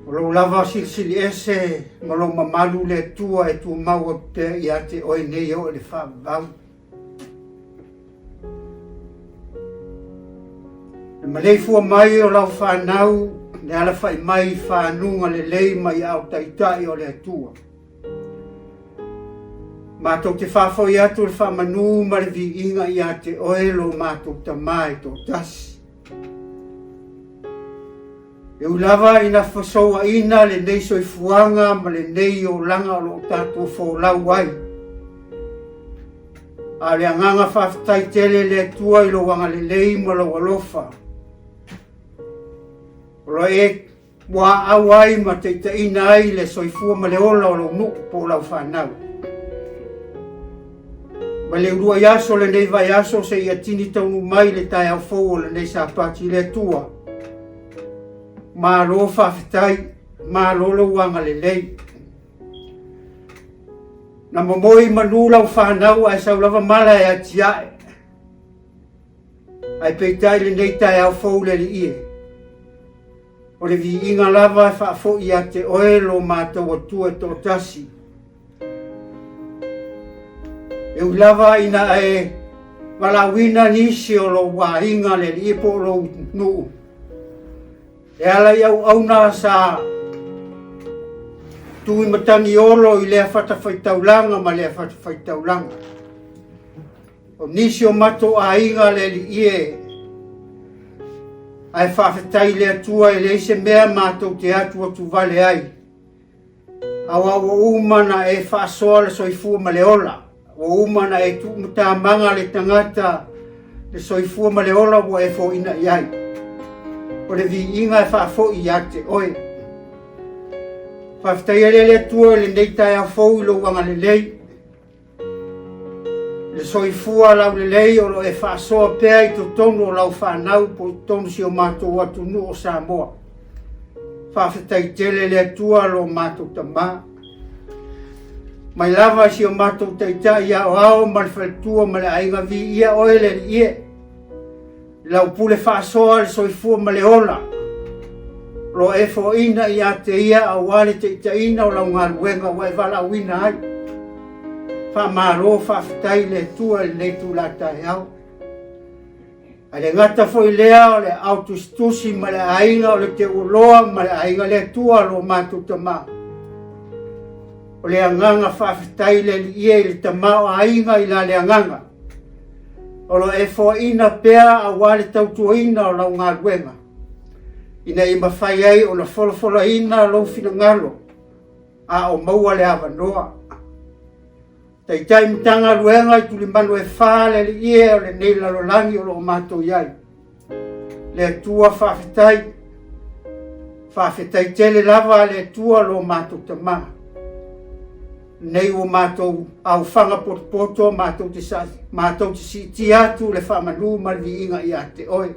o lou lava silisili ese ma lou mamalu le Atua e tumau atu pea ia te oe nei e oo i le faavavau. Le maleifua mai o lau fanau, le alafai mai i fanuga lelei mai aao taitai o le Atua. Matou te faafoi atu le faamanu ma le viiga ia te oe lo matou Tama e toatasi. E ui lava ina fesouaina lenei soifuaga ma lenei olaga o lo o tatou folau ai, a o le agaga faafetai tele le Atua i lou agalelei ma lou alofa, o lo e muaau ai ma taitaiina ai le soifua ma le ola o lou nuu po o lau fanau. Mai le uluai aso o lenei vaiaso seia tini taunuu mai le taeao fou o lenei Sapati i le Atua. Malo faafetai, malo lou agalelei. Na momoi manu lau fanau ae sau lava mala e atiae. Ae peitai lenei taeao fou le Alii e. O le viiga lava e faafoi ia te oe lo matou Atua e toatasi. E ui lava ina e valaauina nisi o lou aiga le Alii po o lou nuu, e ala i auauna sa tuimatagiolo i lea fatafaitaulaga ma lea fatafaitaulaga. O nisi o matou aiga le Alii e, ae faafetai i le Atua e leai se mea matou te atuatuvale ai, aua ua uma ona e faasoa le soifua ma le ola, ua uma ona e tuumatamaga le tagata le soifua ma le ola ua e foina i ai. O le viiga e faafoi ia te oe. Faafetai ai le Atua i lenei taeao fou i lou agalelei, Le soifua laulelei o lo o e faasoa pea i totonu o lau fanau po o totonu o si o matou atunuu o Samoa. Faafetai tele le Atua lo matou Tama. Mai lava i si o matou Taitai aoao ma le faletua ma le aiga viia oe le Alii e. Lau pule faasoa le soifua ma le ola, o lo o e foaina ia te ia aua le taitaiina o lau galuega ua e valaauina ai. Faamalo faafetai i le Atua i lenei itula taeao. Ae le gata foi lea o le aao tusitusi ma le aiga o le Teuoloa ma le aiga le Atua lo matou Tama. O le agaga faafetai le Alii e i le tamaoaiga i la le agaga. O lo o e foaina pea aua le tautuaina o lau galuega, ina ia mafai ai ona folafolaina lou finagalo a o maua le avanoa. Taitai Matagaluega i tulimanu e fa le Alii e o lenei lalolagi o lo o matou i ai. Le Atua faafetai, faafetai tele lava le Atua lo matou Tama. Nei ua matou aufaga potopoto matou te, sa, matou te siitia atu le faamanu ma le viiga ia te oe.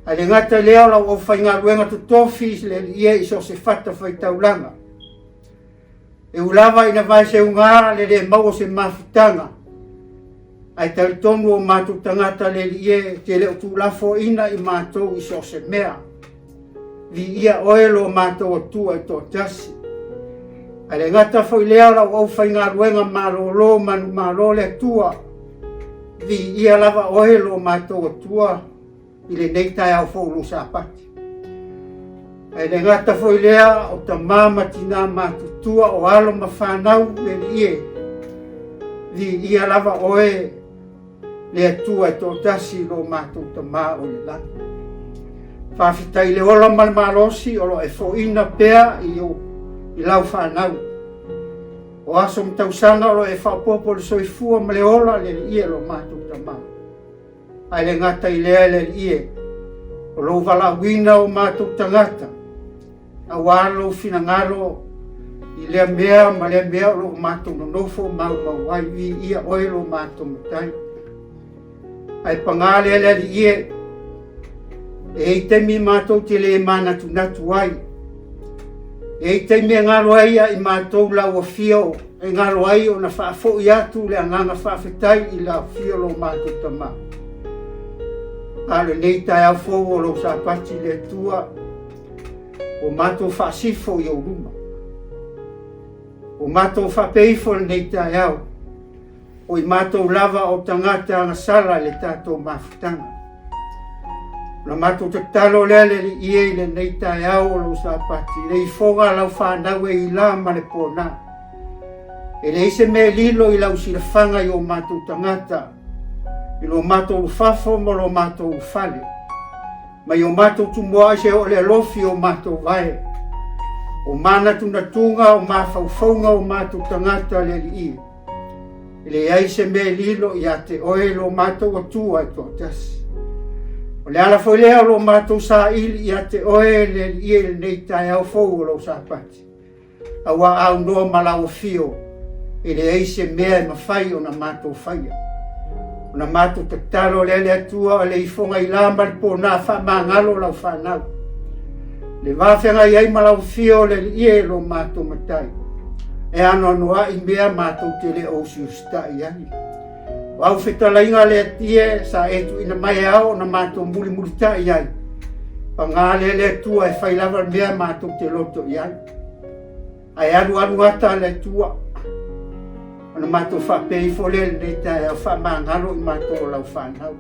Ae le gata i lea o lau aufaigaluega totofi le Alii e i so o se fata faitaulaga. E ui lava ina vaeseuga le le maua o se mafutaga, ae talitonu o matou tagata le Alii e te le o tuulafoaiina i matou i so o se mea. Viia oe lo matou Atua e toatasi. Ae le gata foi lea o lau aufaigaluega malolo manumalo le Atua, viia lava oe lo matou Atua i lenei taeao fou lou Sapati. Ae le gata foi lea o tamā ma tinā matutua o alo ma fanau le Alii e, viia lava oe le Atua e toatasi lo matou Tamā o i le lagi. Faafetai i le ola ma le malosi o lo o e foina pea i, o, i lau fanau. O aso ma tausaga o lo o e faaopoopo le soifua ma le ola le Alii e lo matou Tamā. Ae le gata i lea le Alii e, o lou valaauina o matou tagata, aua lou finagalo i lea mea ma lea mea o lo o matou nonofo maumau ai, viia oe lo matou Matai. Ae pagā lea le Alii e, e i ai taimi matou te le manatunatu ai, e i ai taimi e galo ai ia i matou lau afio, e galo ai ona faafoi atu le agaga faafetai i le afio o lo matou Tama. A o lenei taeao fou o lou Sapati le Atua, ua matou faasifo i ou luma. Ua matou faapea ifo i lenei taeao, o i matou lava o tagata agasala i le tatou mafutaga. O la matou tatalo lea le Alii e i lenei taeao o lou Sapati, le ifoga a lau fanau e ila ma le pona. E leai se mea e lilo i lau silafaga i o matou tagata, i lo matou ulufafo ma lo matou ulufale, mai o matou tumuai se oo le alofi o matou vae, o manatunatuga, o mafaufauga o matou tagata le Alii. E leai se mea e lilo ia te oe lo matou Atua e toatasi. O le ala foi lea o lo matou saili ia te oe le Alii i lenei taeao fou o lou Sapati. Aua aunoa ma lau afio, e leai se mea e mafai ona matou faia. Ona matou tatalo lea le Atua o le ifoga i la ma le pona faamagalo lau fanau. Le va feagai ai ma lau afio le Alii e lo matou Matai. E anoanoai mea matou te le o usiusitai ai. O au fetalaiga le Atie sa e tuuina mai e ao ona matou mulimulitai ai. Paga lea le Atua e fai lava le mea matou te loto i ai. Ae alualu ata le Atua ona matou faapea ifo lea i lenei taeao, faamagalo i matou o lau fanau.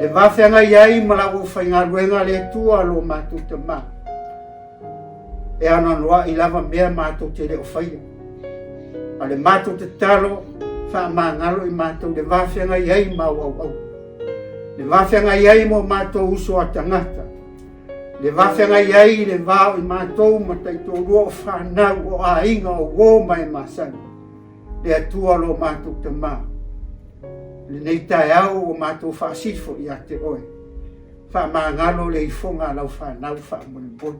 Le va feagai ai ma lau aufaigaluega le Atua lo matou Tama. E anoanoai lava mea matou te le o faia. A o le matou tatalo, faamagalo i matou le va feagai ai ma au auauna. Le va feagai ai ma o matou uso a tagata. Le va feagai ai i le va o i matou ma taitoalua o fanau, o aiga, o uo ma e masani. Le Atua lo matou Tama. Lenei taeao ua matou faasifo ia te oe. Faamagalo le ifoga a lau fanau faamolemole.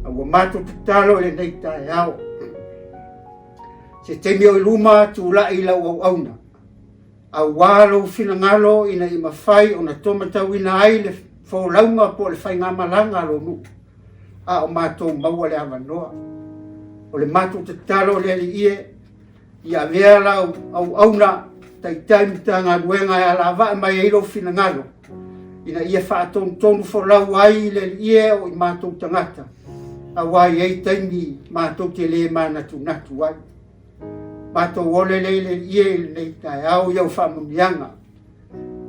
A ua matou tatalo i lenei taeao. Se taimi o i luma tulai lau auauna. Auā lou finagalo ina ia mafai ona tomatauina ai le folauga po o le faigamalaga a lou nuu, a o matou maua le avanoa. O le matou tatalo le Alii e, Ia avea lau auauna taitai Matagaluega e alavaa mai ai lou finagalo, ina ia faatonutonu folau ai le Alii e o i matou tagata, auā e i ai taimi matou te le manatunatu ai. Matou ole lea i le Alii e i lenei taeao i au faamanuiaga.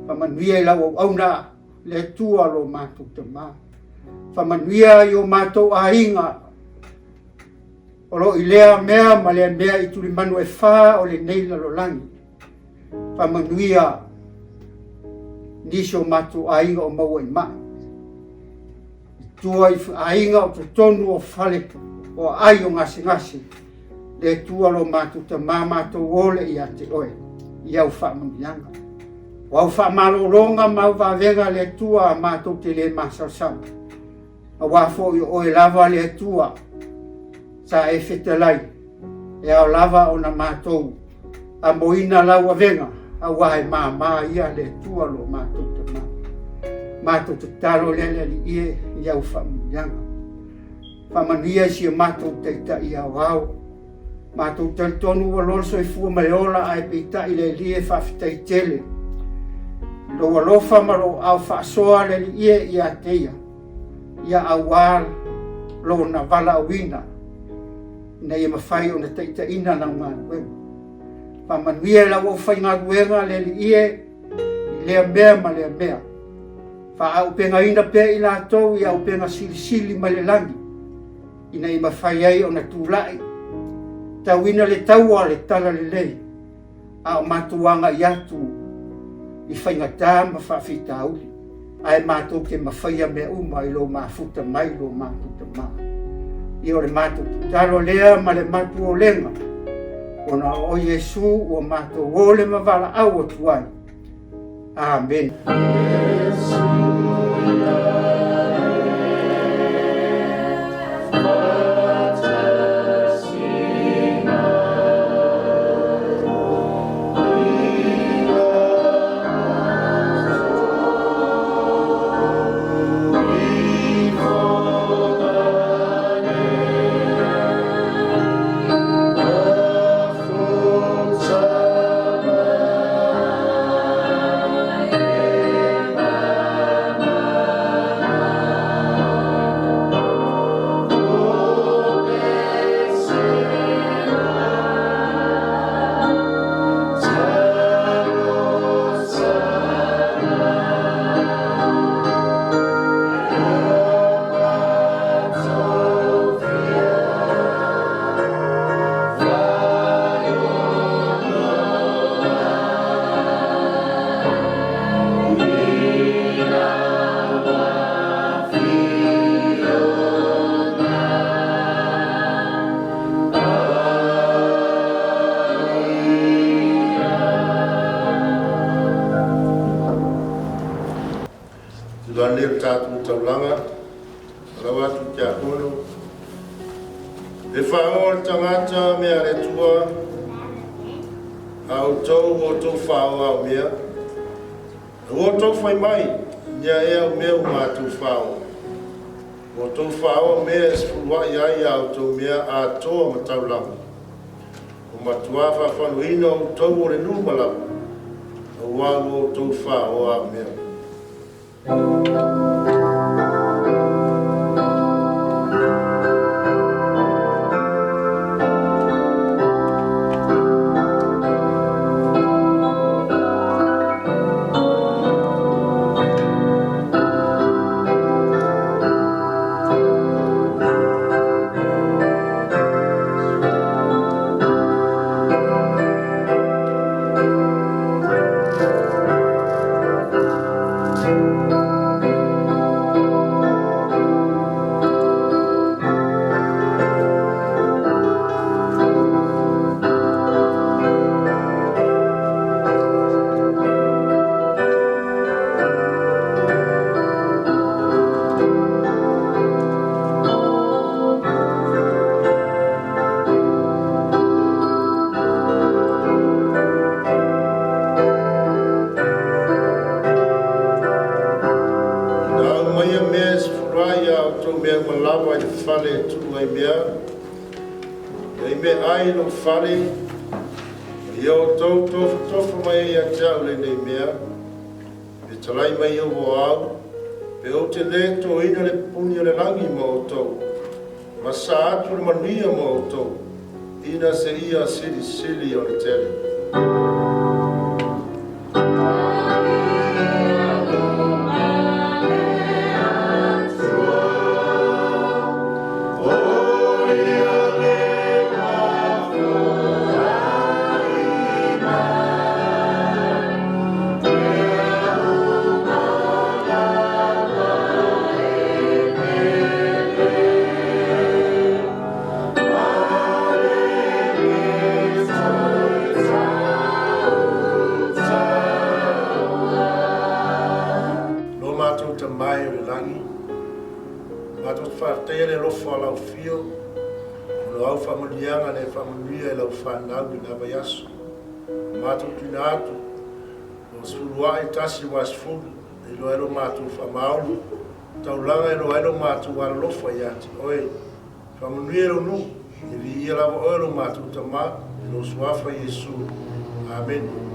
Faamanuia i lau auauna le Atua lo matou Tama. Faamanuia i o matou aiga O lo o i lea mea ma lea mea i tulimanu e fā o lenei lalolagi. Faamanuia nisi o matou aiga o maua i mai. I tua i aiga o totonu o fale o aai o gasegase, le Atua lo matou Tama matou ole ia te oe i au faamanuiaga. O au faamalologa ma au vavega le Atua matou te le masalosalo. Aua foi o oe lava le Atua sa e fetalai, e ao lava ona matou amoina lau avega, aua e māmā ia le Atua lo matou Tama. Matou tatalo lea le Alii e i au faamanuiaga. Faamanuia i si o matou Taitai Aoao. Matou talitonu ua loa le soifua ma le ola, ae peitai le Alii e faafetai tele. I lou alofa ma lou aao faasoa le Alii e ia te ia, ia auā lona valaauina ina ia mafai ona taitaiina lau galuega. Faamanuia i lau aufaigaluega le Alii e i lea mea ma lea mea. Faaaupegaina pea i latou i auupega silisili mai le lagi, ina ia mafai ai ona tulai, tauina le taua o le talalelei, a o matou agai atu i faigata ma faafitauli, ae matou te mafaia mea uma i lou mafuta mai lo matou Tama. Ia o le matou tatalo lea ma le matou olega, ona o oe Iesu ua matou ole ma valaau atu ai. Amene. tatou taulaga, valaau atu i tiakono, E faoa le tagata mea a le Atua, a outou ua outou faoa au mea, a ua outou fai mai, Nia ea au mea ua matou faoa? Ua outou faoa mea e sefuluai ai a outou mea atoa ma taulaga. Ua matuā faafanuaina outou o le nuu ma lava, auā ua outou faoa au mea. Ina aumaia mea e sefulu ai a outou mea uma lava i le fale e tuu ai mea, e ai meaai i lou fale, ma ia outou tofotofa mai ai ia te au lenei mea, pe talai mai Ieova o au, pe ou te lē toina le pupuni o le lagi mo outou, ma sa atu le manuia mo outou, ina seia silisili ona tele. Lo matou Tama e o le lagi, matou te faafetaia le alofa o lau afio, o lo au faamanuiaga na e faamanuia i lau fanau i lena vaiaso. Ua matou tuuina atu lo 11, e iloa ai lo matou faamaoni, taulaga e iloa ai lo matou alolofa ia te oe. Faamanuia i lou nuu, e viia lava oe lo matou Tama, i lou Suafa Iesu. Amene.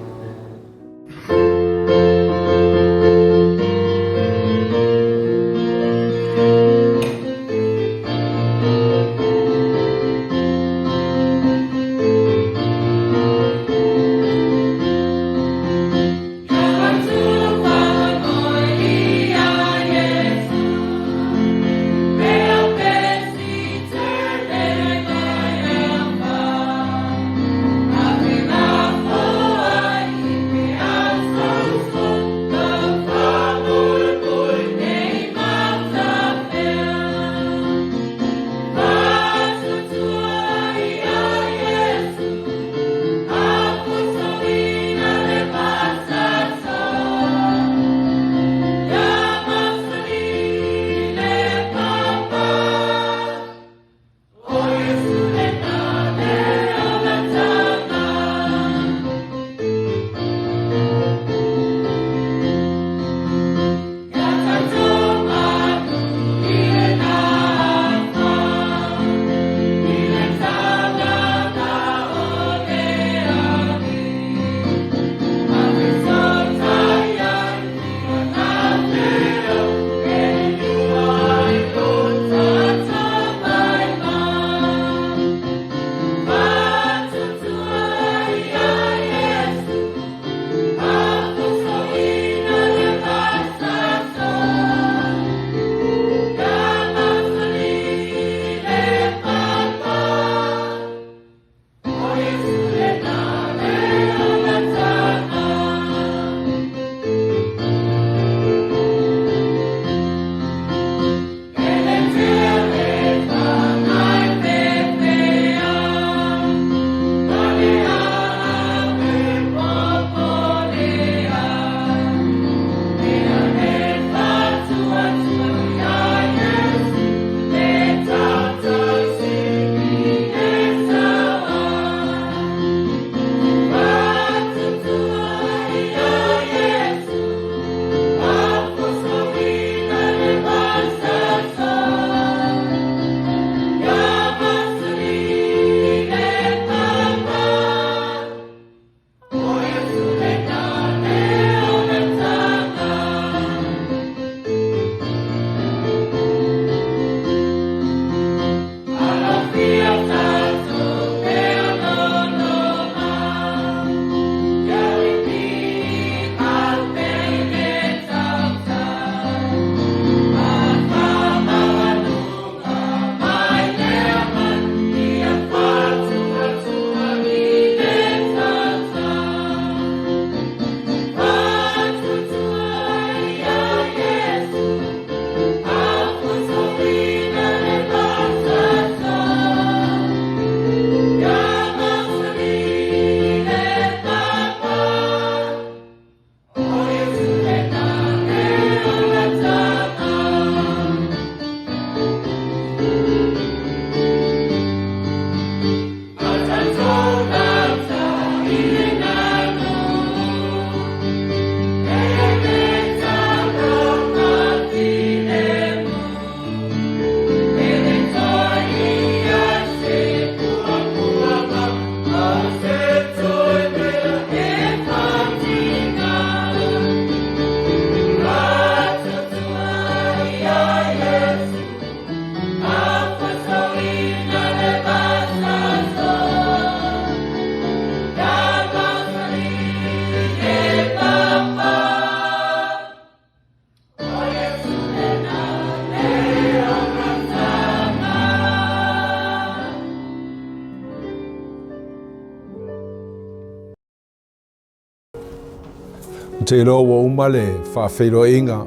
Ou te iloa ua uma le faafeiloaiga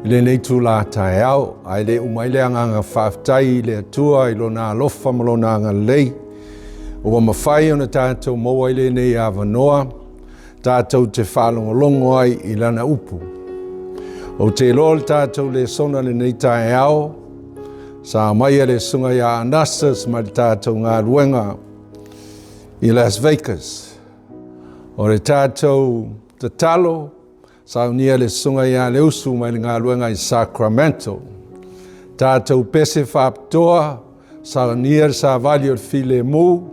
i lenei itula taeao, ae le uma ai le agaga faafetai i le Atua i Lona alofa ma Lona agalelei ua mafai ona tatou maua ai lenei avanoa tatou te faalogologo ai i Lana upu. Ou te iloa le tatou lesona lenei taeao sa aumaia le susuga ia Anastas mai le tatou galuega i Las Vegas. O le tatou tatalo, saunia le susuga ia Leusu mai le galuega i Sacramento. Tatou pese faapitoa, saunia le savali o le filemu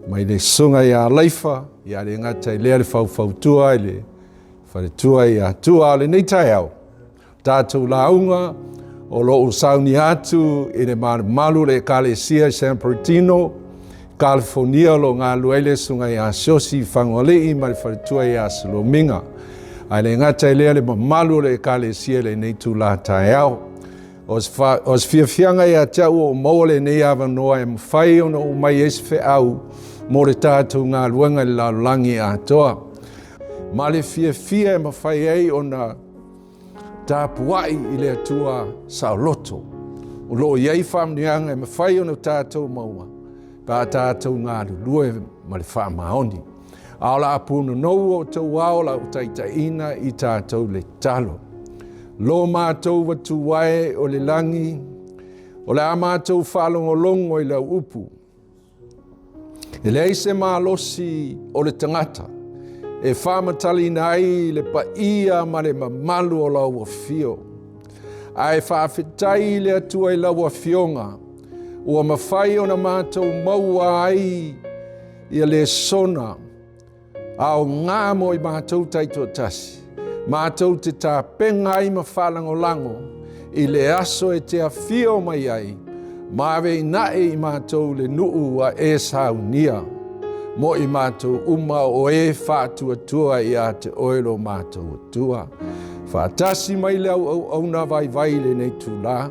mai le susuga ia Laifa, ia le gata i lea le faufautua i le faletua ia Tua. O lenei taeao, tatou lauga o lo o saunia atu i le malumalu o le Ekalesia i San Bernardino, Kalifonia, o lo o galulue ai le susuga ia Siaosi Fagoalii ma le faletua ia Salomiga. Ae le gata i lea le mamalu o le Ekalesia i lenei itula taeao. O se fiafiaga ia te au ua ou maua lenei avanoa e mafai ona oo mai ai se feau mo le tatou galuega i le lalolagi atoa. Ma le fiafia e mafai ai ona tapuai i le Atua saoloto. O lo o i ai faamanuiaga e mafai ona tatou maua pe a tatou galulue ma le faamaoni. A o le a punonou outou ao lau taitaiina i tatou le tatalo. Lo matou Atua e o le lagi, o le a matou faalogologo i lau upu. E leai se malosi o le tagata e faamatalaina ai le paia ma le mamalu o lau afio. Ae faafetai i le Atua i lau afioga ua mafai ona matou maua ai ia lesona aoga mo i matou taitoatasi, matou te tapena ai ma faalagolago i le aso e te afio mai ai, ma aveinaʻe i matou le nuu ua e saunia, mo i matou uma o e faatuatua ia te oe lo matou Atua. Faatasi mai le au auauna vaivai i lenei itula,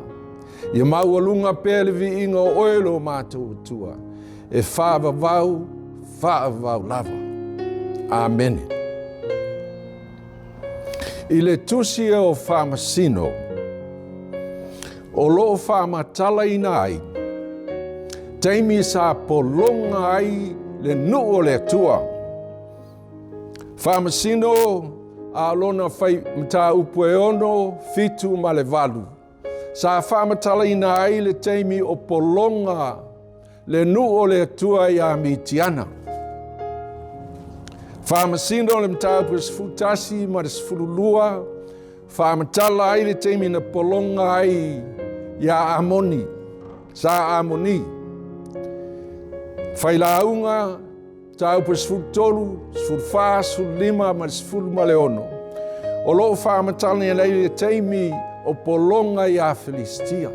ia maualuga pea le viiga o oe lo matou Atua, e faavavau, faavavau lava. Amene. I le tusi o Faamasino, o lo o faamatalaina ai taimi sa pologa ai le nuu o le Atua. Faamasino a lona fai mataupu e 6, 7 ma le 8. Sa faamatalaina ai le taimi o pologa le nuu o le Atua iā Mitiana. Faamasino le mataupu e 11 ma le 12, faamatala ai le taimi na pologa ai iā Amoni, sa Amoni. Failauga Mataupu e 13, 14, 15 ma le 16, o lo o faamatalaina ai le taimi o pologa iā Filistia.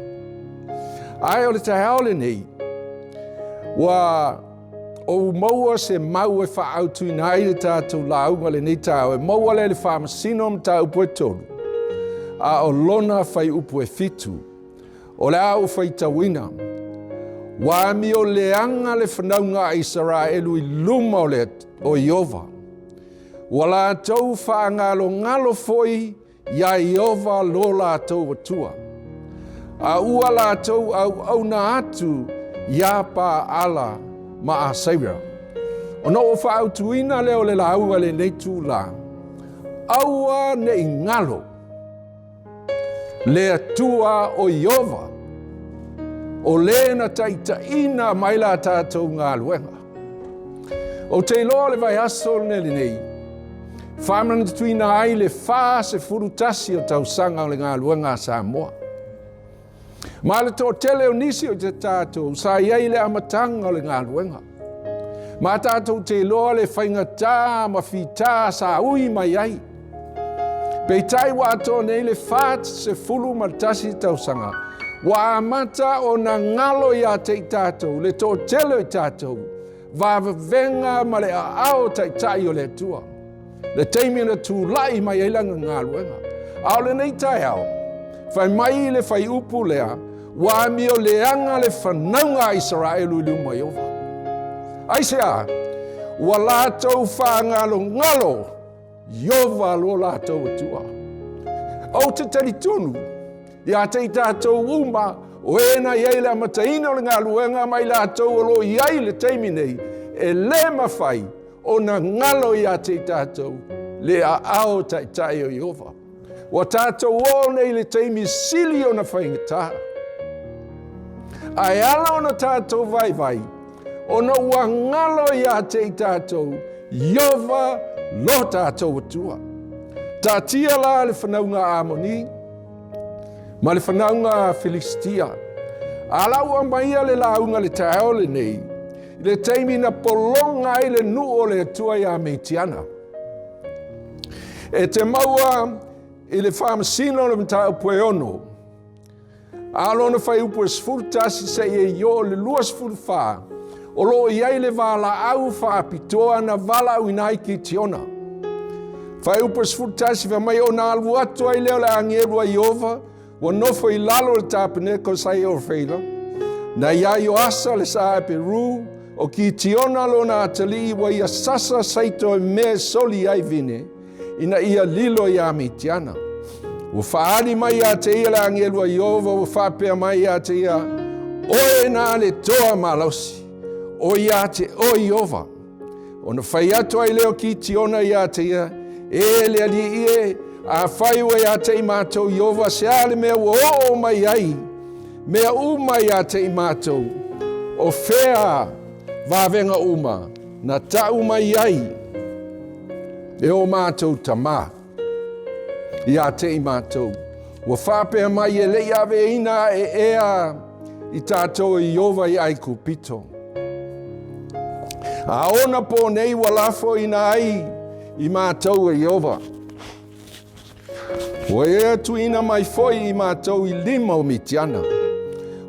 Ae o le taeao lenei, ua ou maua se mau e faaautuina ai le tatou lauga lenei taeao, e maua lea i le Faamasino mataupu e 3, a o lona fuaiupu e 7. O le a ou faitauina. Ua amio leaga le fanauga a Isaraelu i luma o le o Ieova. Ua latou faagalogalo foi iā Ieova lo latou Atua. A ua latou auauna atu iā Paala ma Aseira. Ona ou faaautuina lea o le lauga i lenei itula, aua ne i galo le Atua o Ieova, o le na taitaiina mai la tatou galuega. Ou te iloa o le vaiaso lenei, faamanatuina ai le 41 o tausaga o le galuega a Samoa. Ma le toatele o nisi o te tatou sa i ai i le amataga o le galuega. Ma tatou te iloa le faigata ma fitā sa ui mai ai. Peitai ua atoa nei le 41 tausaga, ua amata ona galo ia te i tatou le toatele o i tatou vavavega ma le aao taitai o le Atua. Le taimi na tulai mai ai lana galuega. A o lenei taeao, fai mai le fuaiupu lea, ua amio leaga le fanauga a Isaraelu i luma o Ieova. Aisea? Ua latou faagalogalo. Ieova lo latou Atua. Ou te talitonu ia te i tatou uma o e na i ai le amataina o le galuega ma i latou o lo o i ai i le taimi nei, e le mafai ona galo ia te i tatou le aao taitai o Ieova. Ua tatou oo nei i le taimi sili ona faigata. Ae ala ona tatou vaivai, ona ua galo ia te i tatou Ieova lo tatou Atua. Taatia la le fanauga a Amoni ma le fanauga a Filistia. A la ua aumaia le lauga le taeao lenei, i le taimi na pologa ai le nuu o le Atua ia Mitiana. E te maua i le faamasino o le mataupu e ono, a lona fuaiupu e 11 seia i oo i le 24, o lo o i ai le valaau faapitoa na valaauina ai Kitiona. Fuaiupu e 11 fai mai ona alu atu ai lea o le agelu a Ieova ua nofo i lalo o le tapeneko sa i Ofeira, na iā Ioasa le sa Aperu, o Kitiona lona atalii ua ia sasa saito e mea e soli ai vine, ina ia lilo iā Mitiana. Ua faaali mai ia te ia le agelu a Ieova, ua faapea mai ia te ia, Oe na le toa malosi, o ia te oe Ieova. Ona fai atu ai lea o Kitiona ia te ia, E le alii e, afai ua ia te i matou Ieova, se a le mea ua oo mai ai mea uma ia te i matou, o fea vavega uma na tau mai ai e o matou tamā ia te i matou. Ua faapea mai e le i aveina ae ea i tatou e Ieova i Aikupito. A ona pō nei ua lafoina ai i matou e Ieova. Ua ia tuuina mai foi i matou i lima o Mitiana.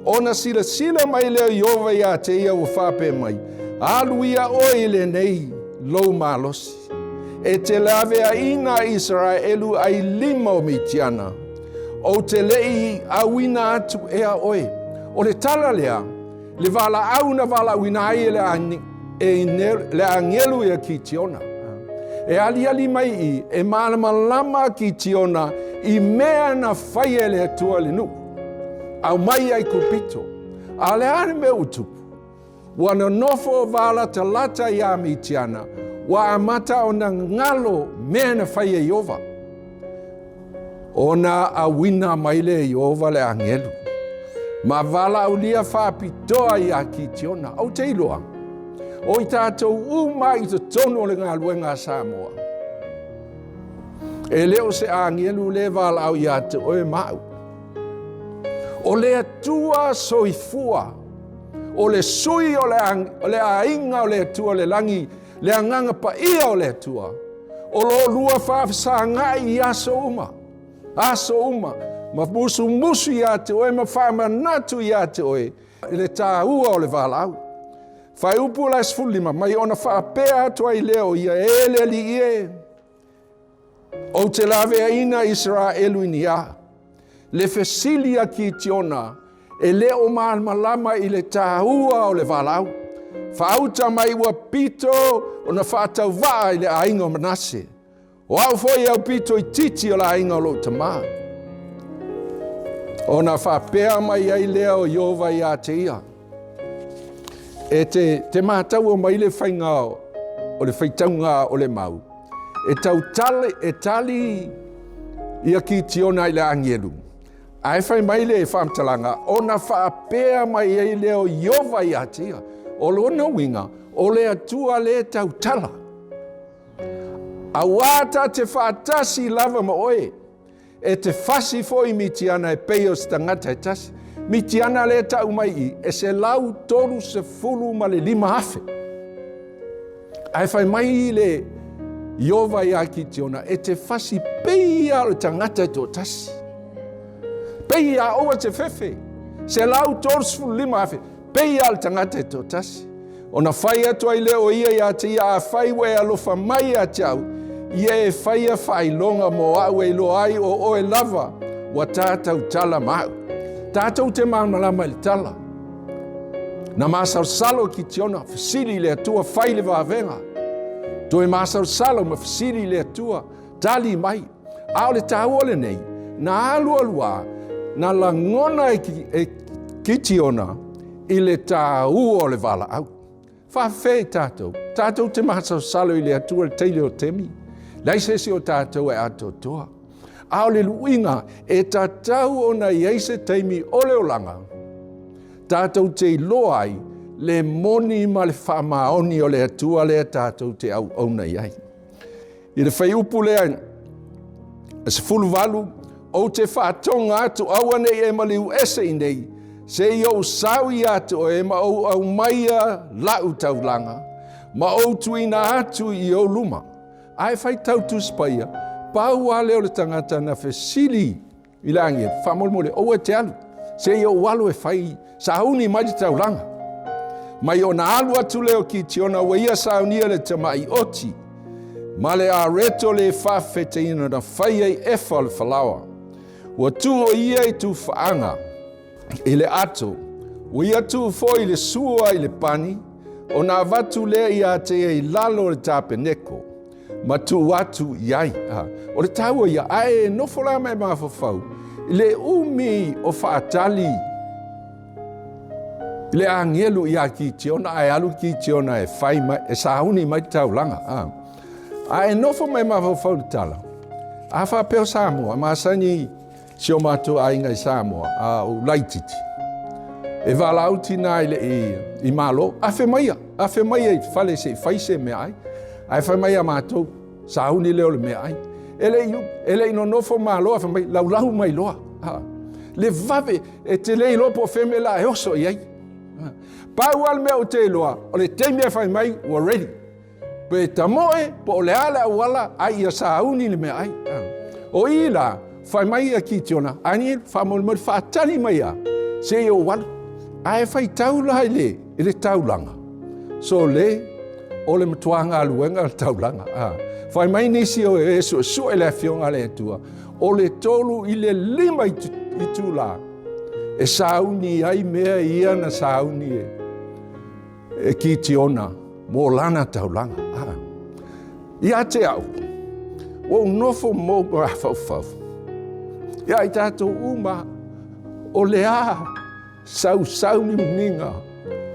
Ona silasila mai lea o Ieova ia te ia ua faapea mai, Alu ia oe i lenei lou malosi, e te laveaina a Isaraelu ai lima o Mitiana, ou te le i auina atu ea oe. O le tala lea, le valaau na valaauina ai e le agelu ia Kitiona. E aliali mai i, e malamalama Kitiona i mea na faia e le Atua i le nuu. Aumai Aikupito. A o le a le mea ua tupu? Ua nonofo valatalata iā Mitiana, ua amata ona galo mea na faia e Ieova. Ona auina mai lea e Ieova le agelu, ma valaaulia faapitoa iā Kitiona. Ou te iloa, o i tatou uma i totonu o le galuega a Samoa, e le o se agelu le valaau ia te oe ma au. O le Atua soifua, o le sui o le aiga o le Atua o le lagi, le agaga paia o le Atua, o lo lua faafesagai i aso uma, aso uma, ma musumusu ia te oe ma faamanatu ia te oe i le taua o le valaau. Fuaiupu la 15 mai ona faapea atu ai lea o ia, e le Alii e, Ou te laveaina Isaraelu i ni a? Le fesili a Kitiona, e le o malamalama i le taua o le valaau. Faauta mai ua pito ona faatauvaa i le aiga o Manase. O au foi e aupito itiiti o le aiga o lou tamā. Ona faapea mai ai lea o Ieova ia te ia, E te, te mātaua mai le faiga o le faitauga o le mau, e tautale, e tali ia Kitiona i le agelu, ae fai mai le faamatalaga, ona faapea mai ai lea o Ieova ia te ia. O lona uiga, o le Atua le tautala. Auā ta te faatasi lava ma oe. E te fasi foi Mitiana e pei o se tagata e tasi. Mitiana lea e tau mai i, e 135,000. Ae fai mai le Ieova iā Kitiona, e te fasi pei ia o le tagata e toatasi. Pei ia aua te fefe. 135,000. Pei lava o le tagata e toatasi. Ona fai atu ai lea o ia ia te ia, Afai ua e alofa mai ia te au, ia e faia faailoga mo au e iloa ai o oe lava ua ta tautala ma au. Tatou te malamalama i le tala. Na masalosalo Kitiona, fesili i le Atua, fai le vavega. Toe masalosalo ma fesili i le Atua, tali mai. A o le taua lenei, na alu alu lava, na lagona e Kitiona i le taua o le valaau. Faafefea i tatou? Tatou te masalosalo i le Atua i le teile o temi. Leai se isi o tatou e atoatoa. A o le luiga, e tatau ona i ai se taimi o le olaga, tatou te iloa ai le moni ma le faamaoni o le Atua lea tatou te auauna i ai. I le fuaiupu lea e 18, ou te faatoga atu aua ne i e maliu ese i inei, se i ou sau ia te oe ma ou aumaia la'u taulaga, ma ou tuuina atu i ou luma. Ae faitau Tusi Paia, pau lava lea o le tagata na fesili i le agelu, faamolemole, aua e te alu, se i ou alu e fai sauni mai le taulaga. Mai ona alu atu lea o Kitiona ua ia saunia le tamai oti ma le areto le faafeteina na fai ai efa o le falaoa. Ua tuu o ia i tufaaga i le ato, ua ia tuu foi i le sua i le pani, ona avatu lea ia te ia i lalo o le tapeneko. ma tuu atu i ai. O le taua ia, ae nofo la ma e mafaufau i le umi o faatali i le agelu ia Kitiona, ae alu Kitiona e fai mai, e sauni mai le taulaga. Ae nofo ma e mafaufau i le tala, a faapea o Samoa, masani Si o matou aiga i Samoa, a ou laititi, e valaau tina i le i, i Malo, afe maia, afe maia i fale se i fai se meaai. Ae fai mai a matou, sauni lea o le meaai. E le i, e le i nonofo Malo, ae fai mai, laulau mai loa. Ha. Le vave, e te le iloa po o fea mea la e oso i ai. Ha. Pau lava le mea ou te iloa, o le taimi e fai mai, ua ready. Pe tamoe, po o le a le auala, ai ia sauni le meaai. O i la, fai mai ia Kitiona, ai faamolemole faatali mai a, se i ou alu. Ae faitau la i le, i le taulaga. So le, o le matua galuega le taulaga. A. Fai mai nisi o e suesue le afioga a le Atua, o le 3 i le 5 itulā, e sauni ai mea ia na sauni e. e Kitiona mo lana taulaga. Ah. Ia te au, ua ou nofo ma ou mafaufau. Ia i tatou uma, o le a sausauniuniga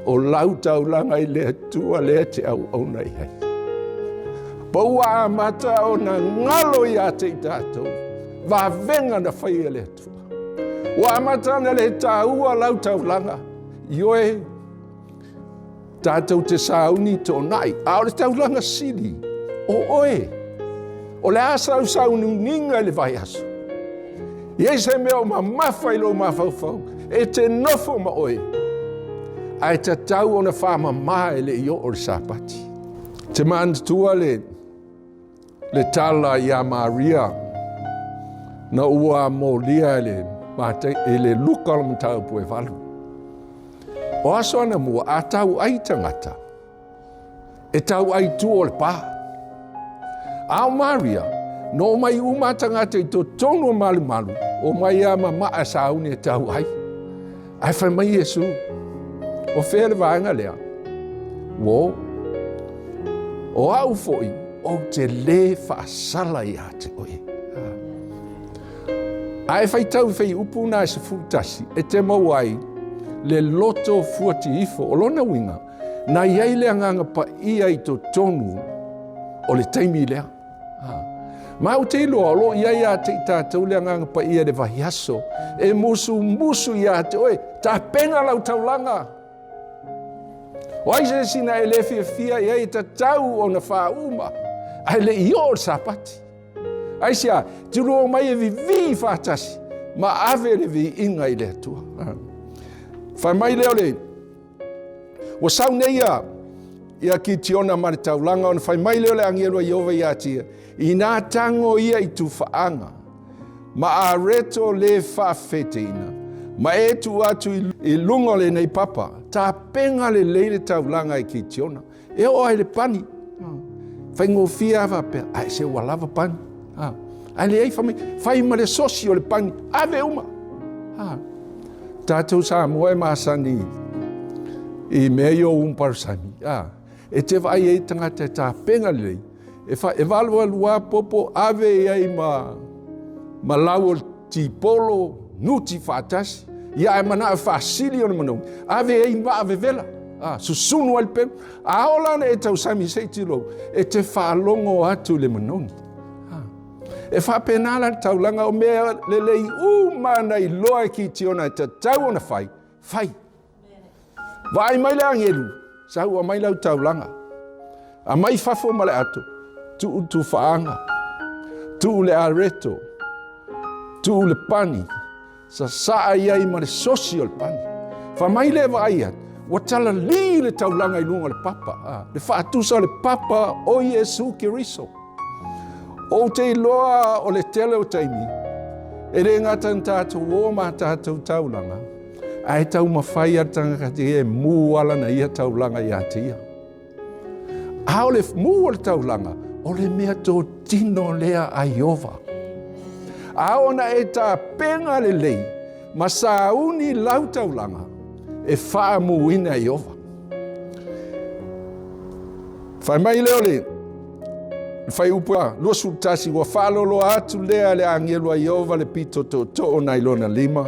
o lau taulaga i le Atua lea te auauna i ai. Pa ua amata ona galo ia te i tatou, vavega na fai e le Atua. Ua amata ona le taua lau taulaga, ioe, Tatou te sauni toonai, a o le taulaga sili, o oe. O le a sau sauniuniga i le vaiaso? I ai se mea o mamafa i lou mafaufau, e te nofo ma oe, ae tatau ona faamama e le i oo le Sapati. Te manatua le Le tala iā Maria na ua molia e le i le Luka o le mataupu e 8. O aso anamua a tau ai tagata, e tau ai i tua o le pā. A o Maria, na omai uma tagata i totonu o malumalu, omai a ma maa sauni e tau ai. Ae fai mai Iesu, o fea le vaega lea? Ua o. O au foi, ou te lē faasala ia te oe. Ae faitau i fuaiupu na e 11, e te maua ai le loto fuati ifo. O lona uiga, na i ai le Agaga Paia i totonu o le taimi lea. Ma ou te iloa o lo o i ai ia te i tatou le Agaga Paia i le vaiaso e musumusu ia te oe, tapena lau taulaga. O ai se isi na e le fiafia i ai e tatau ona faauma, ae le i oo le Sapati. Aisea, tulua mai e vivī faatasi ma ave le viiga i le Atua. Fai mai lea o le Ua sau nei ia ia Kitiona ma le taulaga ona fai mai lea o le agelu a Ieova ia te ia, inā tago ia i tufaaga ma areto le faafeteina, ma e tuu atu i luga o lenei papa, tapena lelei le taulaga e Kitiona. E oo ai le pani. Faigofie lava faapea, ae se ua lava pani. Ae leai, fai mai, fai ma le sosi o le pani, ave uma. Tatou Samoa e masani i mea ia o umu palusami. E te vaai ai tagata e tapena lelei, e, fa, e valualu popo ave i ai ma, ma lau o le tipolo, nuti faatasi, ia e manao e faasili ona manogi, ave ai maa vevela, a, susunu ai le pelu, a oo la ina e tausami se i tilou, e te faalogo atu i le manogi. A, e faapena la le taulaga o mea lelei uma na iloa e Kitiona e tatau ona fai, fai. Vaai mai le agelu, sau aumai lau taulaga. Aumai fafo ma le ato, tuu le tufaaga, tuu le areto, tuu le pani, sasaa i ai ma le sosi o le pani. Fai mai le vaai atu, ua talalī le taulaga i luga o le papa, a, le faatusa o le papa o Iesu Keriso. Ou te iloa o le tele o taimi, e le gata na tātou o ma tātou taulaga, ae taumafai a le tagata ia e mū ala na ia taulaga ia te ia. A o le mū o le taulaga, o le mea tōtino lea a Iova. A ona e tapenga lelei ma sauni lau taulaga, e faamūina e Iova. Fai mai lea o le fuaiupu 21, ua faaloloa atu lea le agelu a Iova le pito tootoo nai lona lima,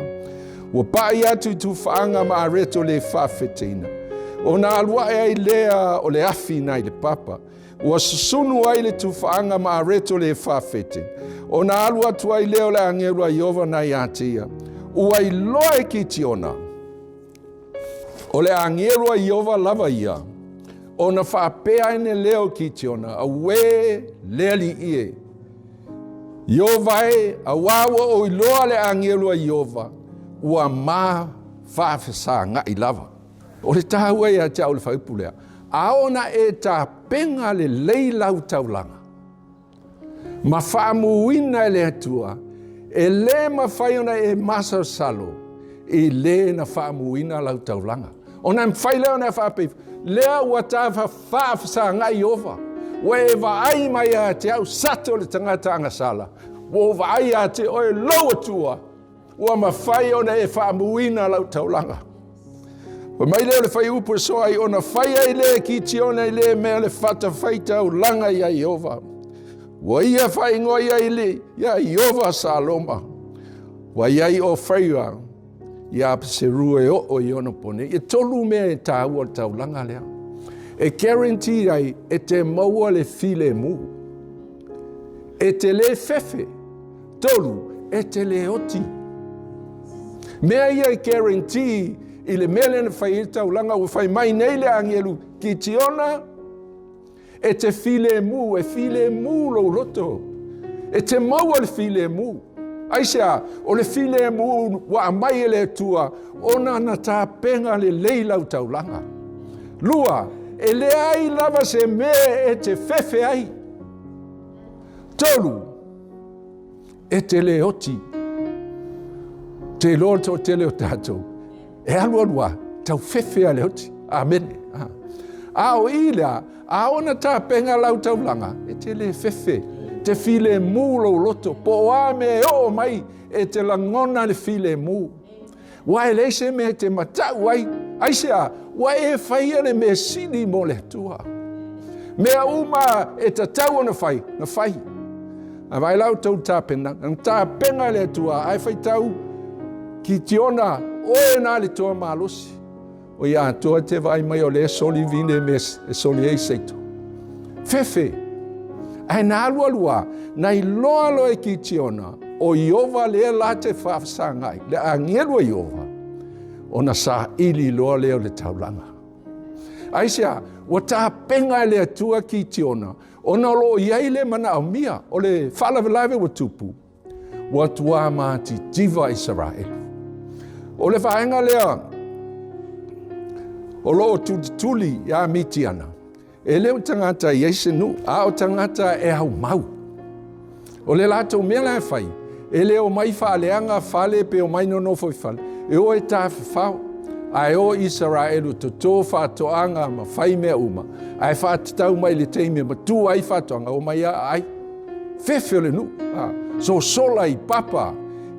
ua pai atu i tufaaga ma areto le faafeteina. Ona alu ae ai lea o le afi nai le papa, ua susunu ai le tufaaga ma areto le faafete. Ona alu atu ai lea o le agelu a Iova nai ia te ia, ua iloa e Kitiona, O le agelu a Iova lava ia, ona faapea ane lea o Kitiona, Auē le Alii e! Iova e, auā ua ou iloa le agelu a Iova, ua ma faafesagaʻi lava. O le taua ia te au o le faaupu lea, a oo ina e tapena lelei lau taulaga, ma faamuina e le Atua, e lē mafai ona e masalosalo i lē na faamuina lau taulaga. Ona e mafai lea ona e faapea ifo, lea ua ta faafesagaʻi Ieova, ua e vaai mai ia te au sato le tagata agasala, ua ou vaai ia te oe lou Atua, Ua mafai ona e faamuina lau taulaga. Fai mai lea o le fuaiupu e soa ai, ona fai ai lea e Kitiona i lea mea le fatafaitaulaga iā Ieova. Ua ia faaigoa ia i le iā Ieova Saloma. Ua i ai Ofeira iā Peserua e oo i ona po nei. E tolu mea e taua o le taulaga lea. E guarantee ai e te maua le filemu. E te le fefe. Tolu, e te le oti. Mea ia e guarantee i le mea lea na fai ai le taulaga, ua fai mai nei le agelu, Kitiona, e te filemu, e filemu lou loto. E te maua le filemu. Aisea, o le filemu ua aumai e le Atua, ona na tapena lelei lau taulaga. Lua, e leai lava se mea e te fefe ai. Tolu, e te le oti. Te iloa le toatele o tatou, e alualu a, tau fefe a le oti. Amene. A o i lea, a ona tapenga lau taulaga, e te le fefe, te filemu lou loto, po o a mea e oo mai, e te lagona le filemu. Ua e leai se mea e te matau ai, aisea, ua e faia le mea sili mo le Atua. Mea uma e tatau ona fai, na fai. A vaai la outou tapena, na tapena e le Atua, ae faitau Kitiona, oe na le toa malosi. O ia atoa te vaai mai o lea soli vine me e soli ai seito. Fefe, ae na alualu a, na iloa loa e Kitiona, o Iova lea la te faafesagai, le agelu a Iova, ona saili loa lea o le taulaga. Aisea, ua tapena e le Atua Kitiona, ona o lo o i ai le manaomia o le faalavelave ua tupu, ua tuā matitiva Isaraelu. O le vaega lea o lo o tulituli iā Mitiana, e le o tagata i ai se nuu, a o tagata e aumau. O le latou mea la e fai, e le omai faaleaga fale pe omai nonofo i fale, e o e tafafao, ae o Isaraelu toto faatoaga ma fai mea uma, ae faatatau mai i le taimi e matua ai faatoaga, omai a ai. Fefe o le nuu, sosola i papa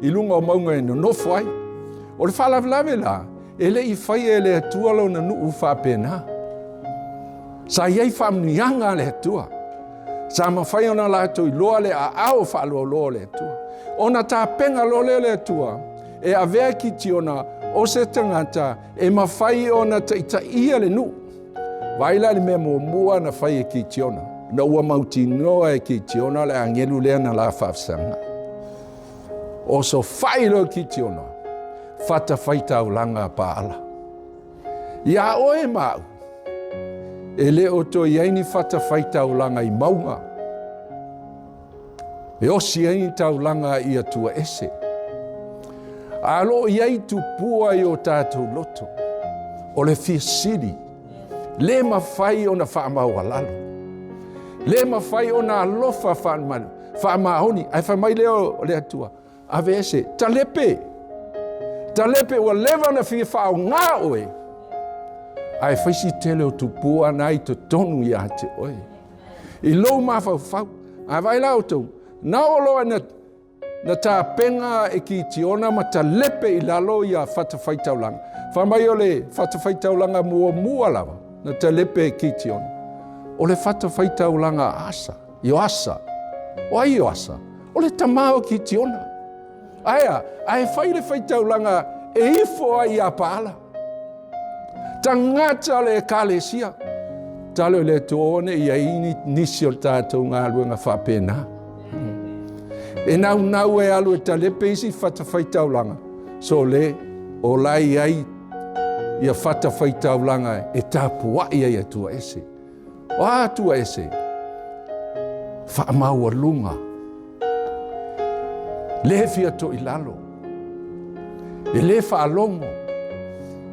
i luga o mauga e nonofo ai. O le faalavelave la, e le i faia e le Atua lona nuu faapena. Sa i ai faamanuiaga a le Atua. Sa mafai ona latou iloa le aao faaloaloa o le Atua. Ona tapena loa lea o le Atua e avea Kitiona o se tagata e mafai ona taitaia le nuu. Vaai la i le mea muamua na fai e Kitiona, na ua mautinoa e Kitiona le agelu lea na la faafesagai. Osofai loa Kitiona, fatafaitaulaga a Paala. Iā oe ma au, e le o toe i ai ni fatafaitaulaga i mauga, e osi ai ni taulaga i atua ese. A lo o i ai tupua i o tatou loto, o le fia sili, le mafai ona faamaualalo, le mafai ona alofa faamaoni, ae fai mai lea o le Atua, Aveese, talepe, talepe ua leva ona fia faaaoga oe, ae fai si tele o tupua na i totonu ia te oe. I lou mafaufau, a vaai la outou, na oo loa na, na tapena e Kitiona ma talepe i lalo ia fatafaitaulaga. Fai mai o le fatafaitaulaga muamua lava na talepe e Kitiona, o le fatafaitaulaga a Asa. Ioasa. O ai Ioasa? O le tama o Kitiona. Aea, ae fai le faitaulaga e ifo ai ia Paala. Tagata o le ekalesia. Talo i le Atua ne i ai nisi o le tatou galuega faapena. E naunau e alu e talepe isi fatafaitaulaga, sole, o la e i ai ia fatafaitaulaga e tapuai ai Atua ese. O a atua ese? Faamaualuga. Le fia toilalo. E le faalogo.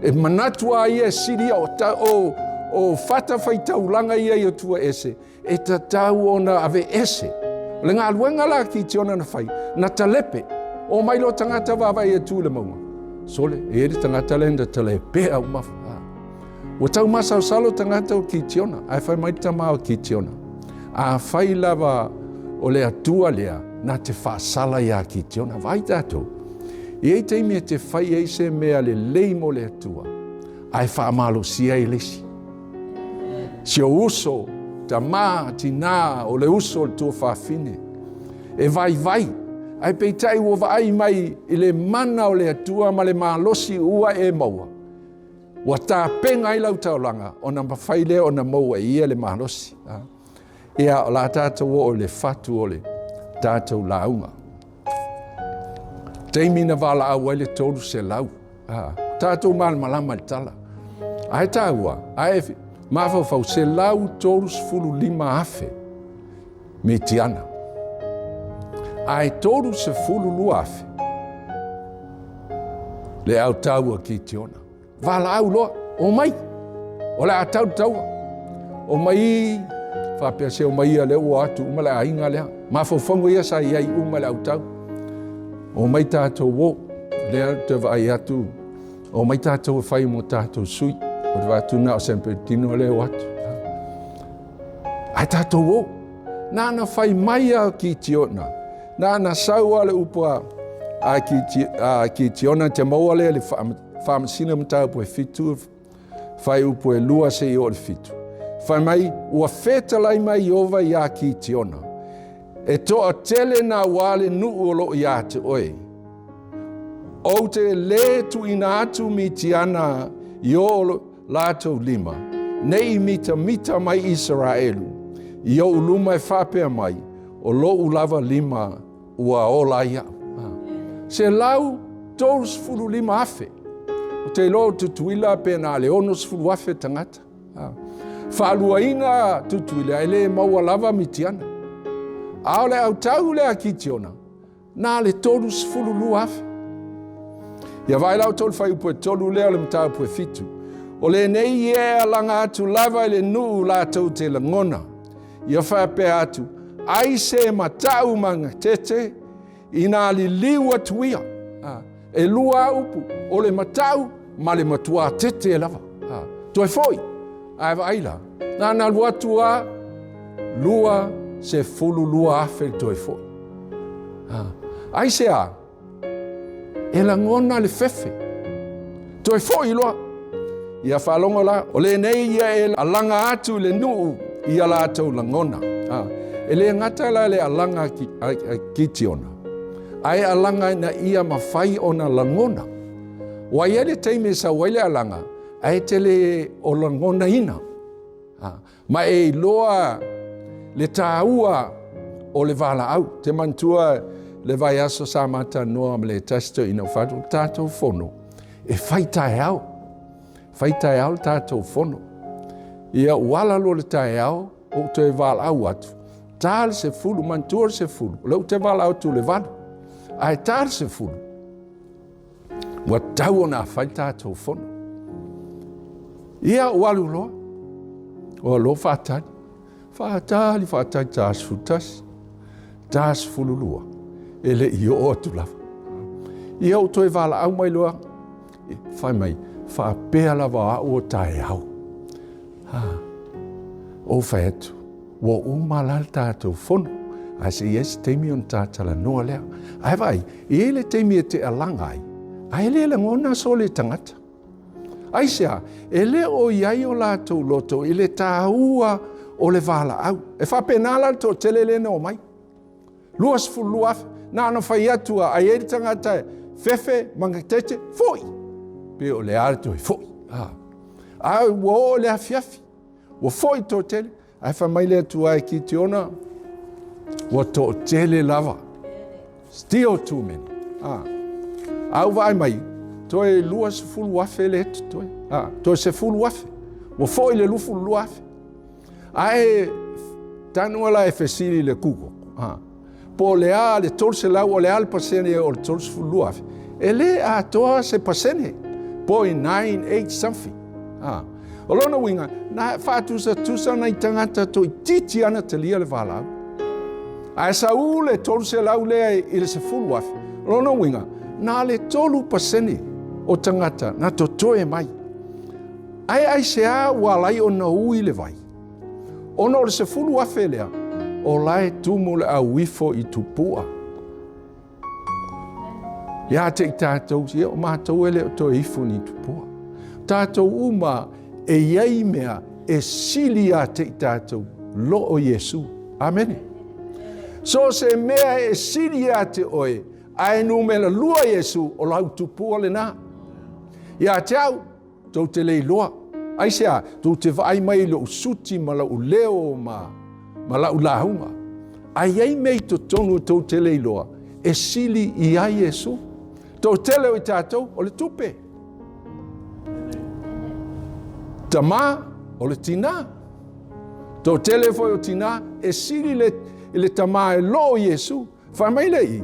E manatu a ia e sili o, o, o fatafaitaulaga ia i atua ese, e tatau ona ave ese. O le galuega la Kitiona na fai, na talepe. O mai lo tagata vaavaai atu i le mauga. Sole, e i ai le tagata lea na talepea uma. Ua taumasalosalo tagata o Kitiona, ae fai mai le tama o Kitiona, Afai lava o le Atua lea, na te faasala iā Kitiona. Vaai tatou, e i ai taimi e te fai ai se mea lelei mo le Atua, ae faamalosia ai le isi. Si ou uso, tamā, tinā, o le uso o le tuafafine, e vaivai, ae peitai ua vaai mai i le mana o le Atua ma le malosi ua e maua, Ua tapena ai lau taulaga ona mafai lea ona maua e ia le malosi. Ia, o le a tatou oo i le fatu o le tatou lauga. Taimi na valaau ai le 300. Tatou malamalama i le tala. Ae taua, ae mafaufau, 135,000 Mitiana. Ae 32,000 le autau a Kitiona. Valaau loa, omai, o le a tau le taua. Omai, faapea se omai ia lea ua atu uma le aiga lea. Mafaufauga ia sa i ai uma le autau. Omai tatou o, lea ou te vaai atu, omai tatou e fai mo tatou sui. O te vaai atu na o San Bernardino lea o atu. Ae tatou o. Na ana fai mai a Kitiona, na ana sau a le upu a, a, Kiti, a Kitiona te maua lea le faamasina mataupu e fitu, fai upu e lua se i o le fitu. Fai mai, ua fetalai mai Iova iā Kitiona, e toatele nā uā le nuu o loo iā te oe. Ou te lē tuuina atu Mitiana i o latou lima, ne i mitamita mai Isaraelu i ou luma e faapea mai, O lou lava lima ua ola ai au. 135,000. Ou te iloa o Tutuila pe na o le 60,000 tagata. Faaluaina Tutuila e le maua lava Mitiana. A o le autau lea a Kitiona, Na le 32,000. Ia vaai la outou i le fuaiupu e tolu lea o le mataupu e fitu. O lenei ia e alaga atu lava i le nuu latou te lagona. Ia faapea atu, ai se matau magatete ina liliu atu ia. E lua a upu, o le matau ma le matuā tete lava. Toe foi, ae vaai la, na ona alu atu a, 22,000 le toe foi. Aisea? E lagona le fefe. Toe foi loa. Ia faalogo la, o lenei ia e alaga atu i le nuu i a latou lagona. A, e le gata la le alaga a Kitiona, ae alaga ina ia mafai ona lagona. Ua i ai le taimi e sau ai le alaga, ae te le o lagonaina. A, ma e iloa le taua o le valaau. Te manatua le vaiaso sa ma talanoa ma le tasi toeaina o fatu, o le tatou fono, e fai taeao. Fai taeao le tatou fono. Ia ua ala loa le taeao, ou toe valaau atu, ta le 10, manatua le 10, o lea ou te valaau atu i le 8, ae ta le 10, ua tau ona fai le tatou fono. Ia, ua alu loa, ua loa faatali, faatali, faatali, ta 11, ta 12, e le i oo atu lava. Ia, ou toe valaau mai loa, fai mai, faapea lava au o taeao. Ha, ou fai atu, ua uma la le tatou fono, ae se i ai se taimi ona ta talanoa lea. Ae vaai, e i ai le taimi e te alaga ai, ae le lagona so le tagata. Aisea, e le o i ai o latou loto i le taua o le valaau. E faapena la le toatele lea na omai. 22,000, na ona fai atu a, a i ai le tagata e fefe, magatete, foi. Pe o le a le toe foi. A, a ua oo i le afiafi, ua foi toatele, ae fai mai le Atua e Kitiona, ua toatele lava. Still too many. A, a ua vaai mai, toe 20,000 le totoe. A, toe 10,000. Ua foi le 22,000. Ae tanu la e fesili i le Google, ha, po o le a le 300, o le a le pasene o le 32,000? E le atoa se pasene, 0.98 something. Ha. O lona uiga, na faatusatusa nai tagata toeitiiti ana talia le valaau. Ae sau le 300 lea i le 10,000, o lona uiga, na le 3% o tagata na totoe mai. Ae aisea ua ala ai ona ui le vai? Ona o le 10,000 lea, o la e tumu le au ifo i tupua. Ia te i tatou, ia o matou e le o toe ifo ni tupua. Tatou uma e i ai mea e sili ia te i tatou lo o Iesu. Amene. So se mea e sili ia te oe, ae numera 2 Iesu, o lau tupua lena. Ia te au, tou te le iloa. Aisea, tou te vaai mai i lou suti ma lou leo ma, ma lau lauga. Ae i ai mea i totonu tou te le iloa, e sili i ai Iesu. Toatele o i tatou, o le tupe. Tamā, o le tinā. Toatele foi o tinā, e sili le, i le tamā e loo Iesu. Fai mai le i,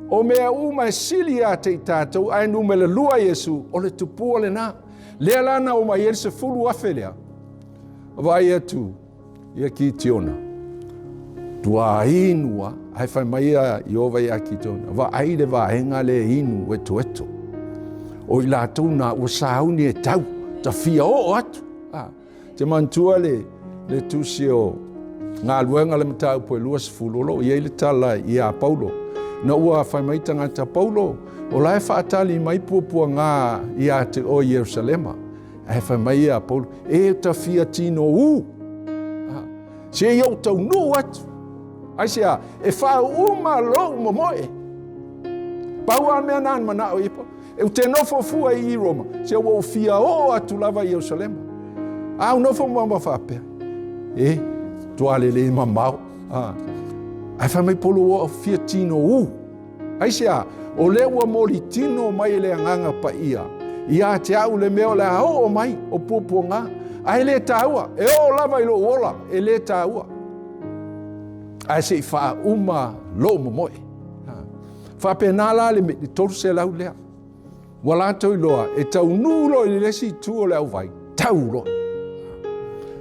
o mea uma e sili ia te i tatou, ae numera 2 Iesu, o le tupua lena. Lea la na omai ai le 10,000 lea. Vaai atu ia Kitiona, tua inu a, ae fai mai ia Ieova ia Kitiona, vaai le vaega le inu etoeto. O i latou na ua sauni e tau, ta fia oo atu. Ah. Te manatua le, le tusi o Galuega le mataupu e 20, o lo o i ai le tala iā Paulo. Na ua fai mai tagata, Paulo, o la e faatali mai puapuaga iā te oe i Ierusalema. Ae fai mai ia Paulo, e ta fia tino u. Se i ou taunuu atu. Aisea, e faauma lou momoe. Pau a mea na na manao i Paulo. Ou te nofo fua i Roma, se ua ou fia oo atu lava i Ierusalema. A ou nofo ma ma faapea, e, tua lelei mamao. A, ae fai mai Paulo ua fia tino u. Aisea, o lea ua moli tino mai e le Agaga Paia ia te au le mea o le a oo mai o puapuaga, ae le taua, e oo lava i lou ola, e le taua. Ae se i faauma lou momoe. Faapena la le 300 lea. Ua latou iloa e taunuu loa i le isi itu o le auvai, tau loa.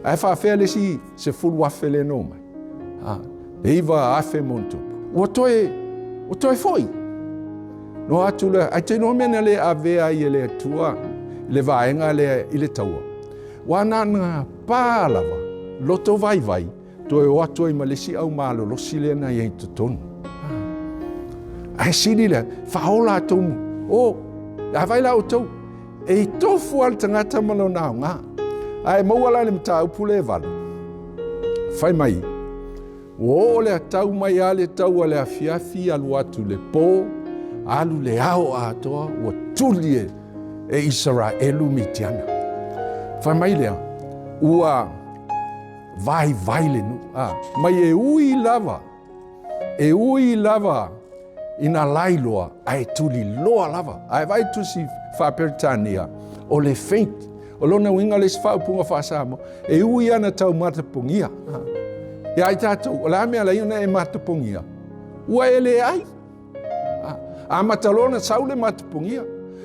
Ae faafea le isi 10,000 lea na omai? Le 9,000 ma ona tupu. Ua toe, ua toe foi. No atu lea, ae te iloa mea na le avea ai e le Atua i le vaega lea i le taua. Ua na na pā lava, loto vaivai, Toe o atu ai ma le isi au malolosi lea na i ai i totonu. Ae sili lea, faaola outou, o, a vai la outou. E tofu lava le tagata ma lona aoga. Ae maua la i le mataupu lea e valu, fai mai, ua oo le atau mai lava le tau a le afiafi alu atu le po, alu le ao atoa, ua tuli e, e Isaraelu Mitiana. Fai mai lea, ua vaivai le nuu. Ah, mai e ui lava E ui lava ina lailoa, ae tuli loa lava. Ae vaai tusi faa-Peretania, o le faint. O lona uiga le isi faaupuga faa-Samoa, e ui ana tau matapogia. Ia i tatou, o le a mea lai ona e matapogia? Ua e le ai. Amata loa ona sau le matapogia.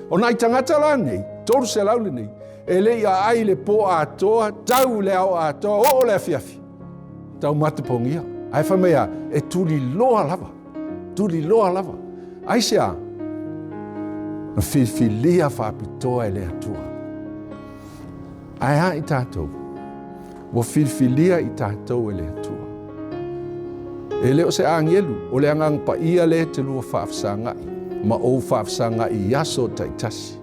O nai tagata la nei, 300 lenei, e le i aai le po atoa, tau le ao atoa, oo le afiafi. Tau matapogia. Ae fai mai a, e tuliloa lava. Tuliloa lava. Aisea? Na filifilia faapitoa e le Atua. Ae a i tatou? Ua filifilia i tatou e le Atua. E le o se agelu, o le agaga paia lea e te lua faafesagai ma ou faafesagai i aso taitasi.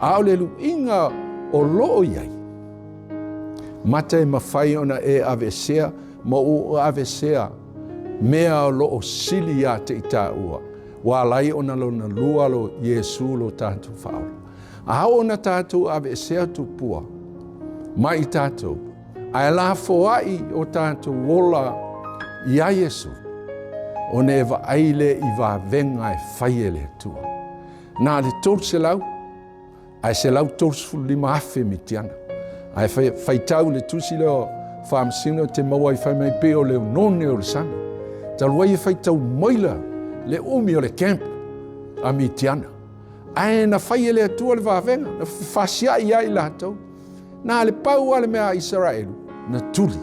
A o le luiga o lo o i ai, Mata e mafai ona e aveesea ma ou aveesea mea o lo o sili iā te i tāua, ua ala ai ona lona lua lo Iesū lo tātou Faaola. A oo ona tātou aveesea tupua mai i tātou, ae lafoaʻi o tātou ola iā Iesū, ona e vaai lea i vavega e fai e le Atua. Na le 300 ae 135,000 Mitiana. Ae faitau le tusi lea o Faamasino te maua ai fai mai pei o le oneone o le sami. Talu ai e faitau maila le umi o le camp a Mitiana. Ae na fai e le Atua le vavega, na fefasiai ai latou. Na le pau a le mea a Isaraelu, na tuli,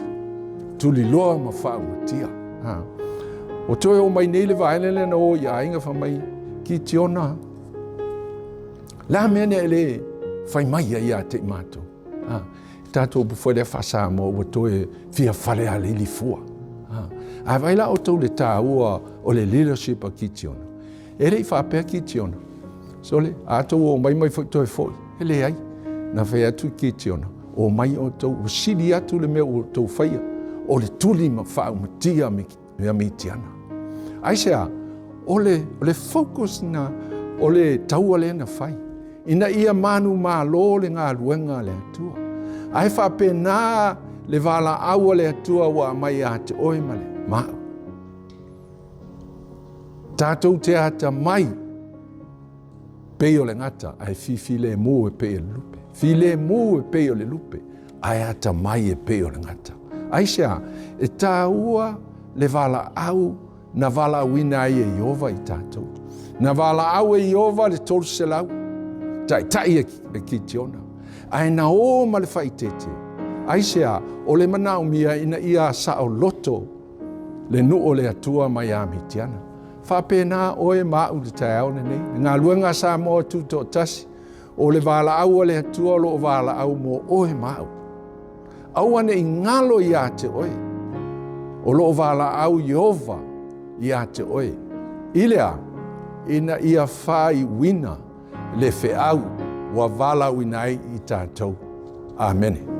tuli loa ma faaumatia. Ha. O toe o mai nei le vaele lea na o i aiga fai mai, Kitiona, Le a mea nei e le fai mai ai ia te i mātou? Ha, tātou upu foi lea faa-Samoa ua toe fia fale a leili fua. Ha, ae vai la outou le tāua o le leadership a Kitiona. E le i faapea Kitiona. Sole, a tou o mai mai foi toe foi. E leai. Na fai atu Kitiona, o mai outou, ua sili atu le mea ua outou faia, o le tuli ma faaumatia me mea Mitiana. Aisea? O le, o le focus na, o le taua lea na fai, ina ia manumalo le galuega a le Atua. Ae faapena le valaau a le Atua ua aumai ia te oe ma le ma au. Tatou te atamai pei o le gata, ae fifilemu e pei o le lupe. Filemu e pei o le lupe, ae atamai e pei o le gata. Aisea? E tāua le valaau na valaauina ai e Ieova i tatou. Na valaau e Ieova le 300, taitai e Kitiona, ae na o ma le faaeteete. Aisea? O le manaomia ina ia saoloto le nuu o le Atua mai ia Mitiana. Faapena oe ma au i le taeao lenei. Le galuega a Samoa Tutoatasi, o le valaau a le Atua o lo o valaau mo oe ma au. Aua ne i galo iā te oe, o lo o valaau Ieova iā te oe. I le a? Ina ia faaiuina le feau ua valaauina ai i tatou. Amene.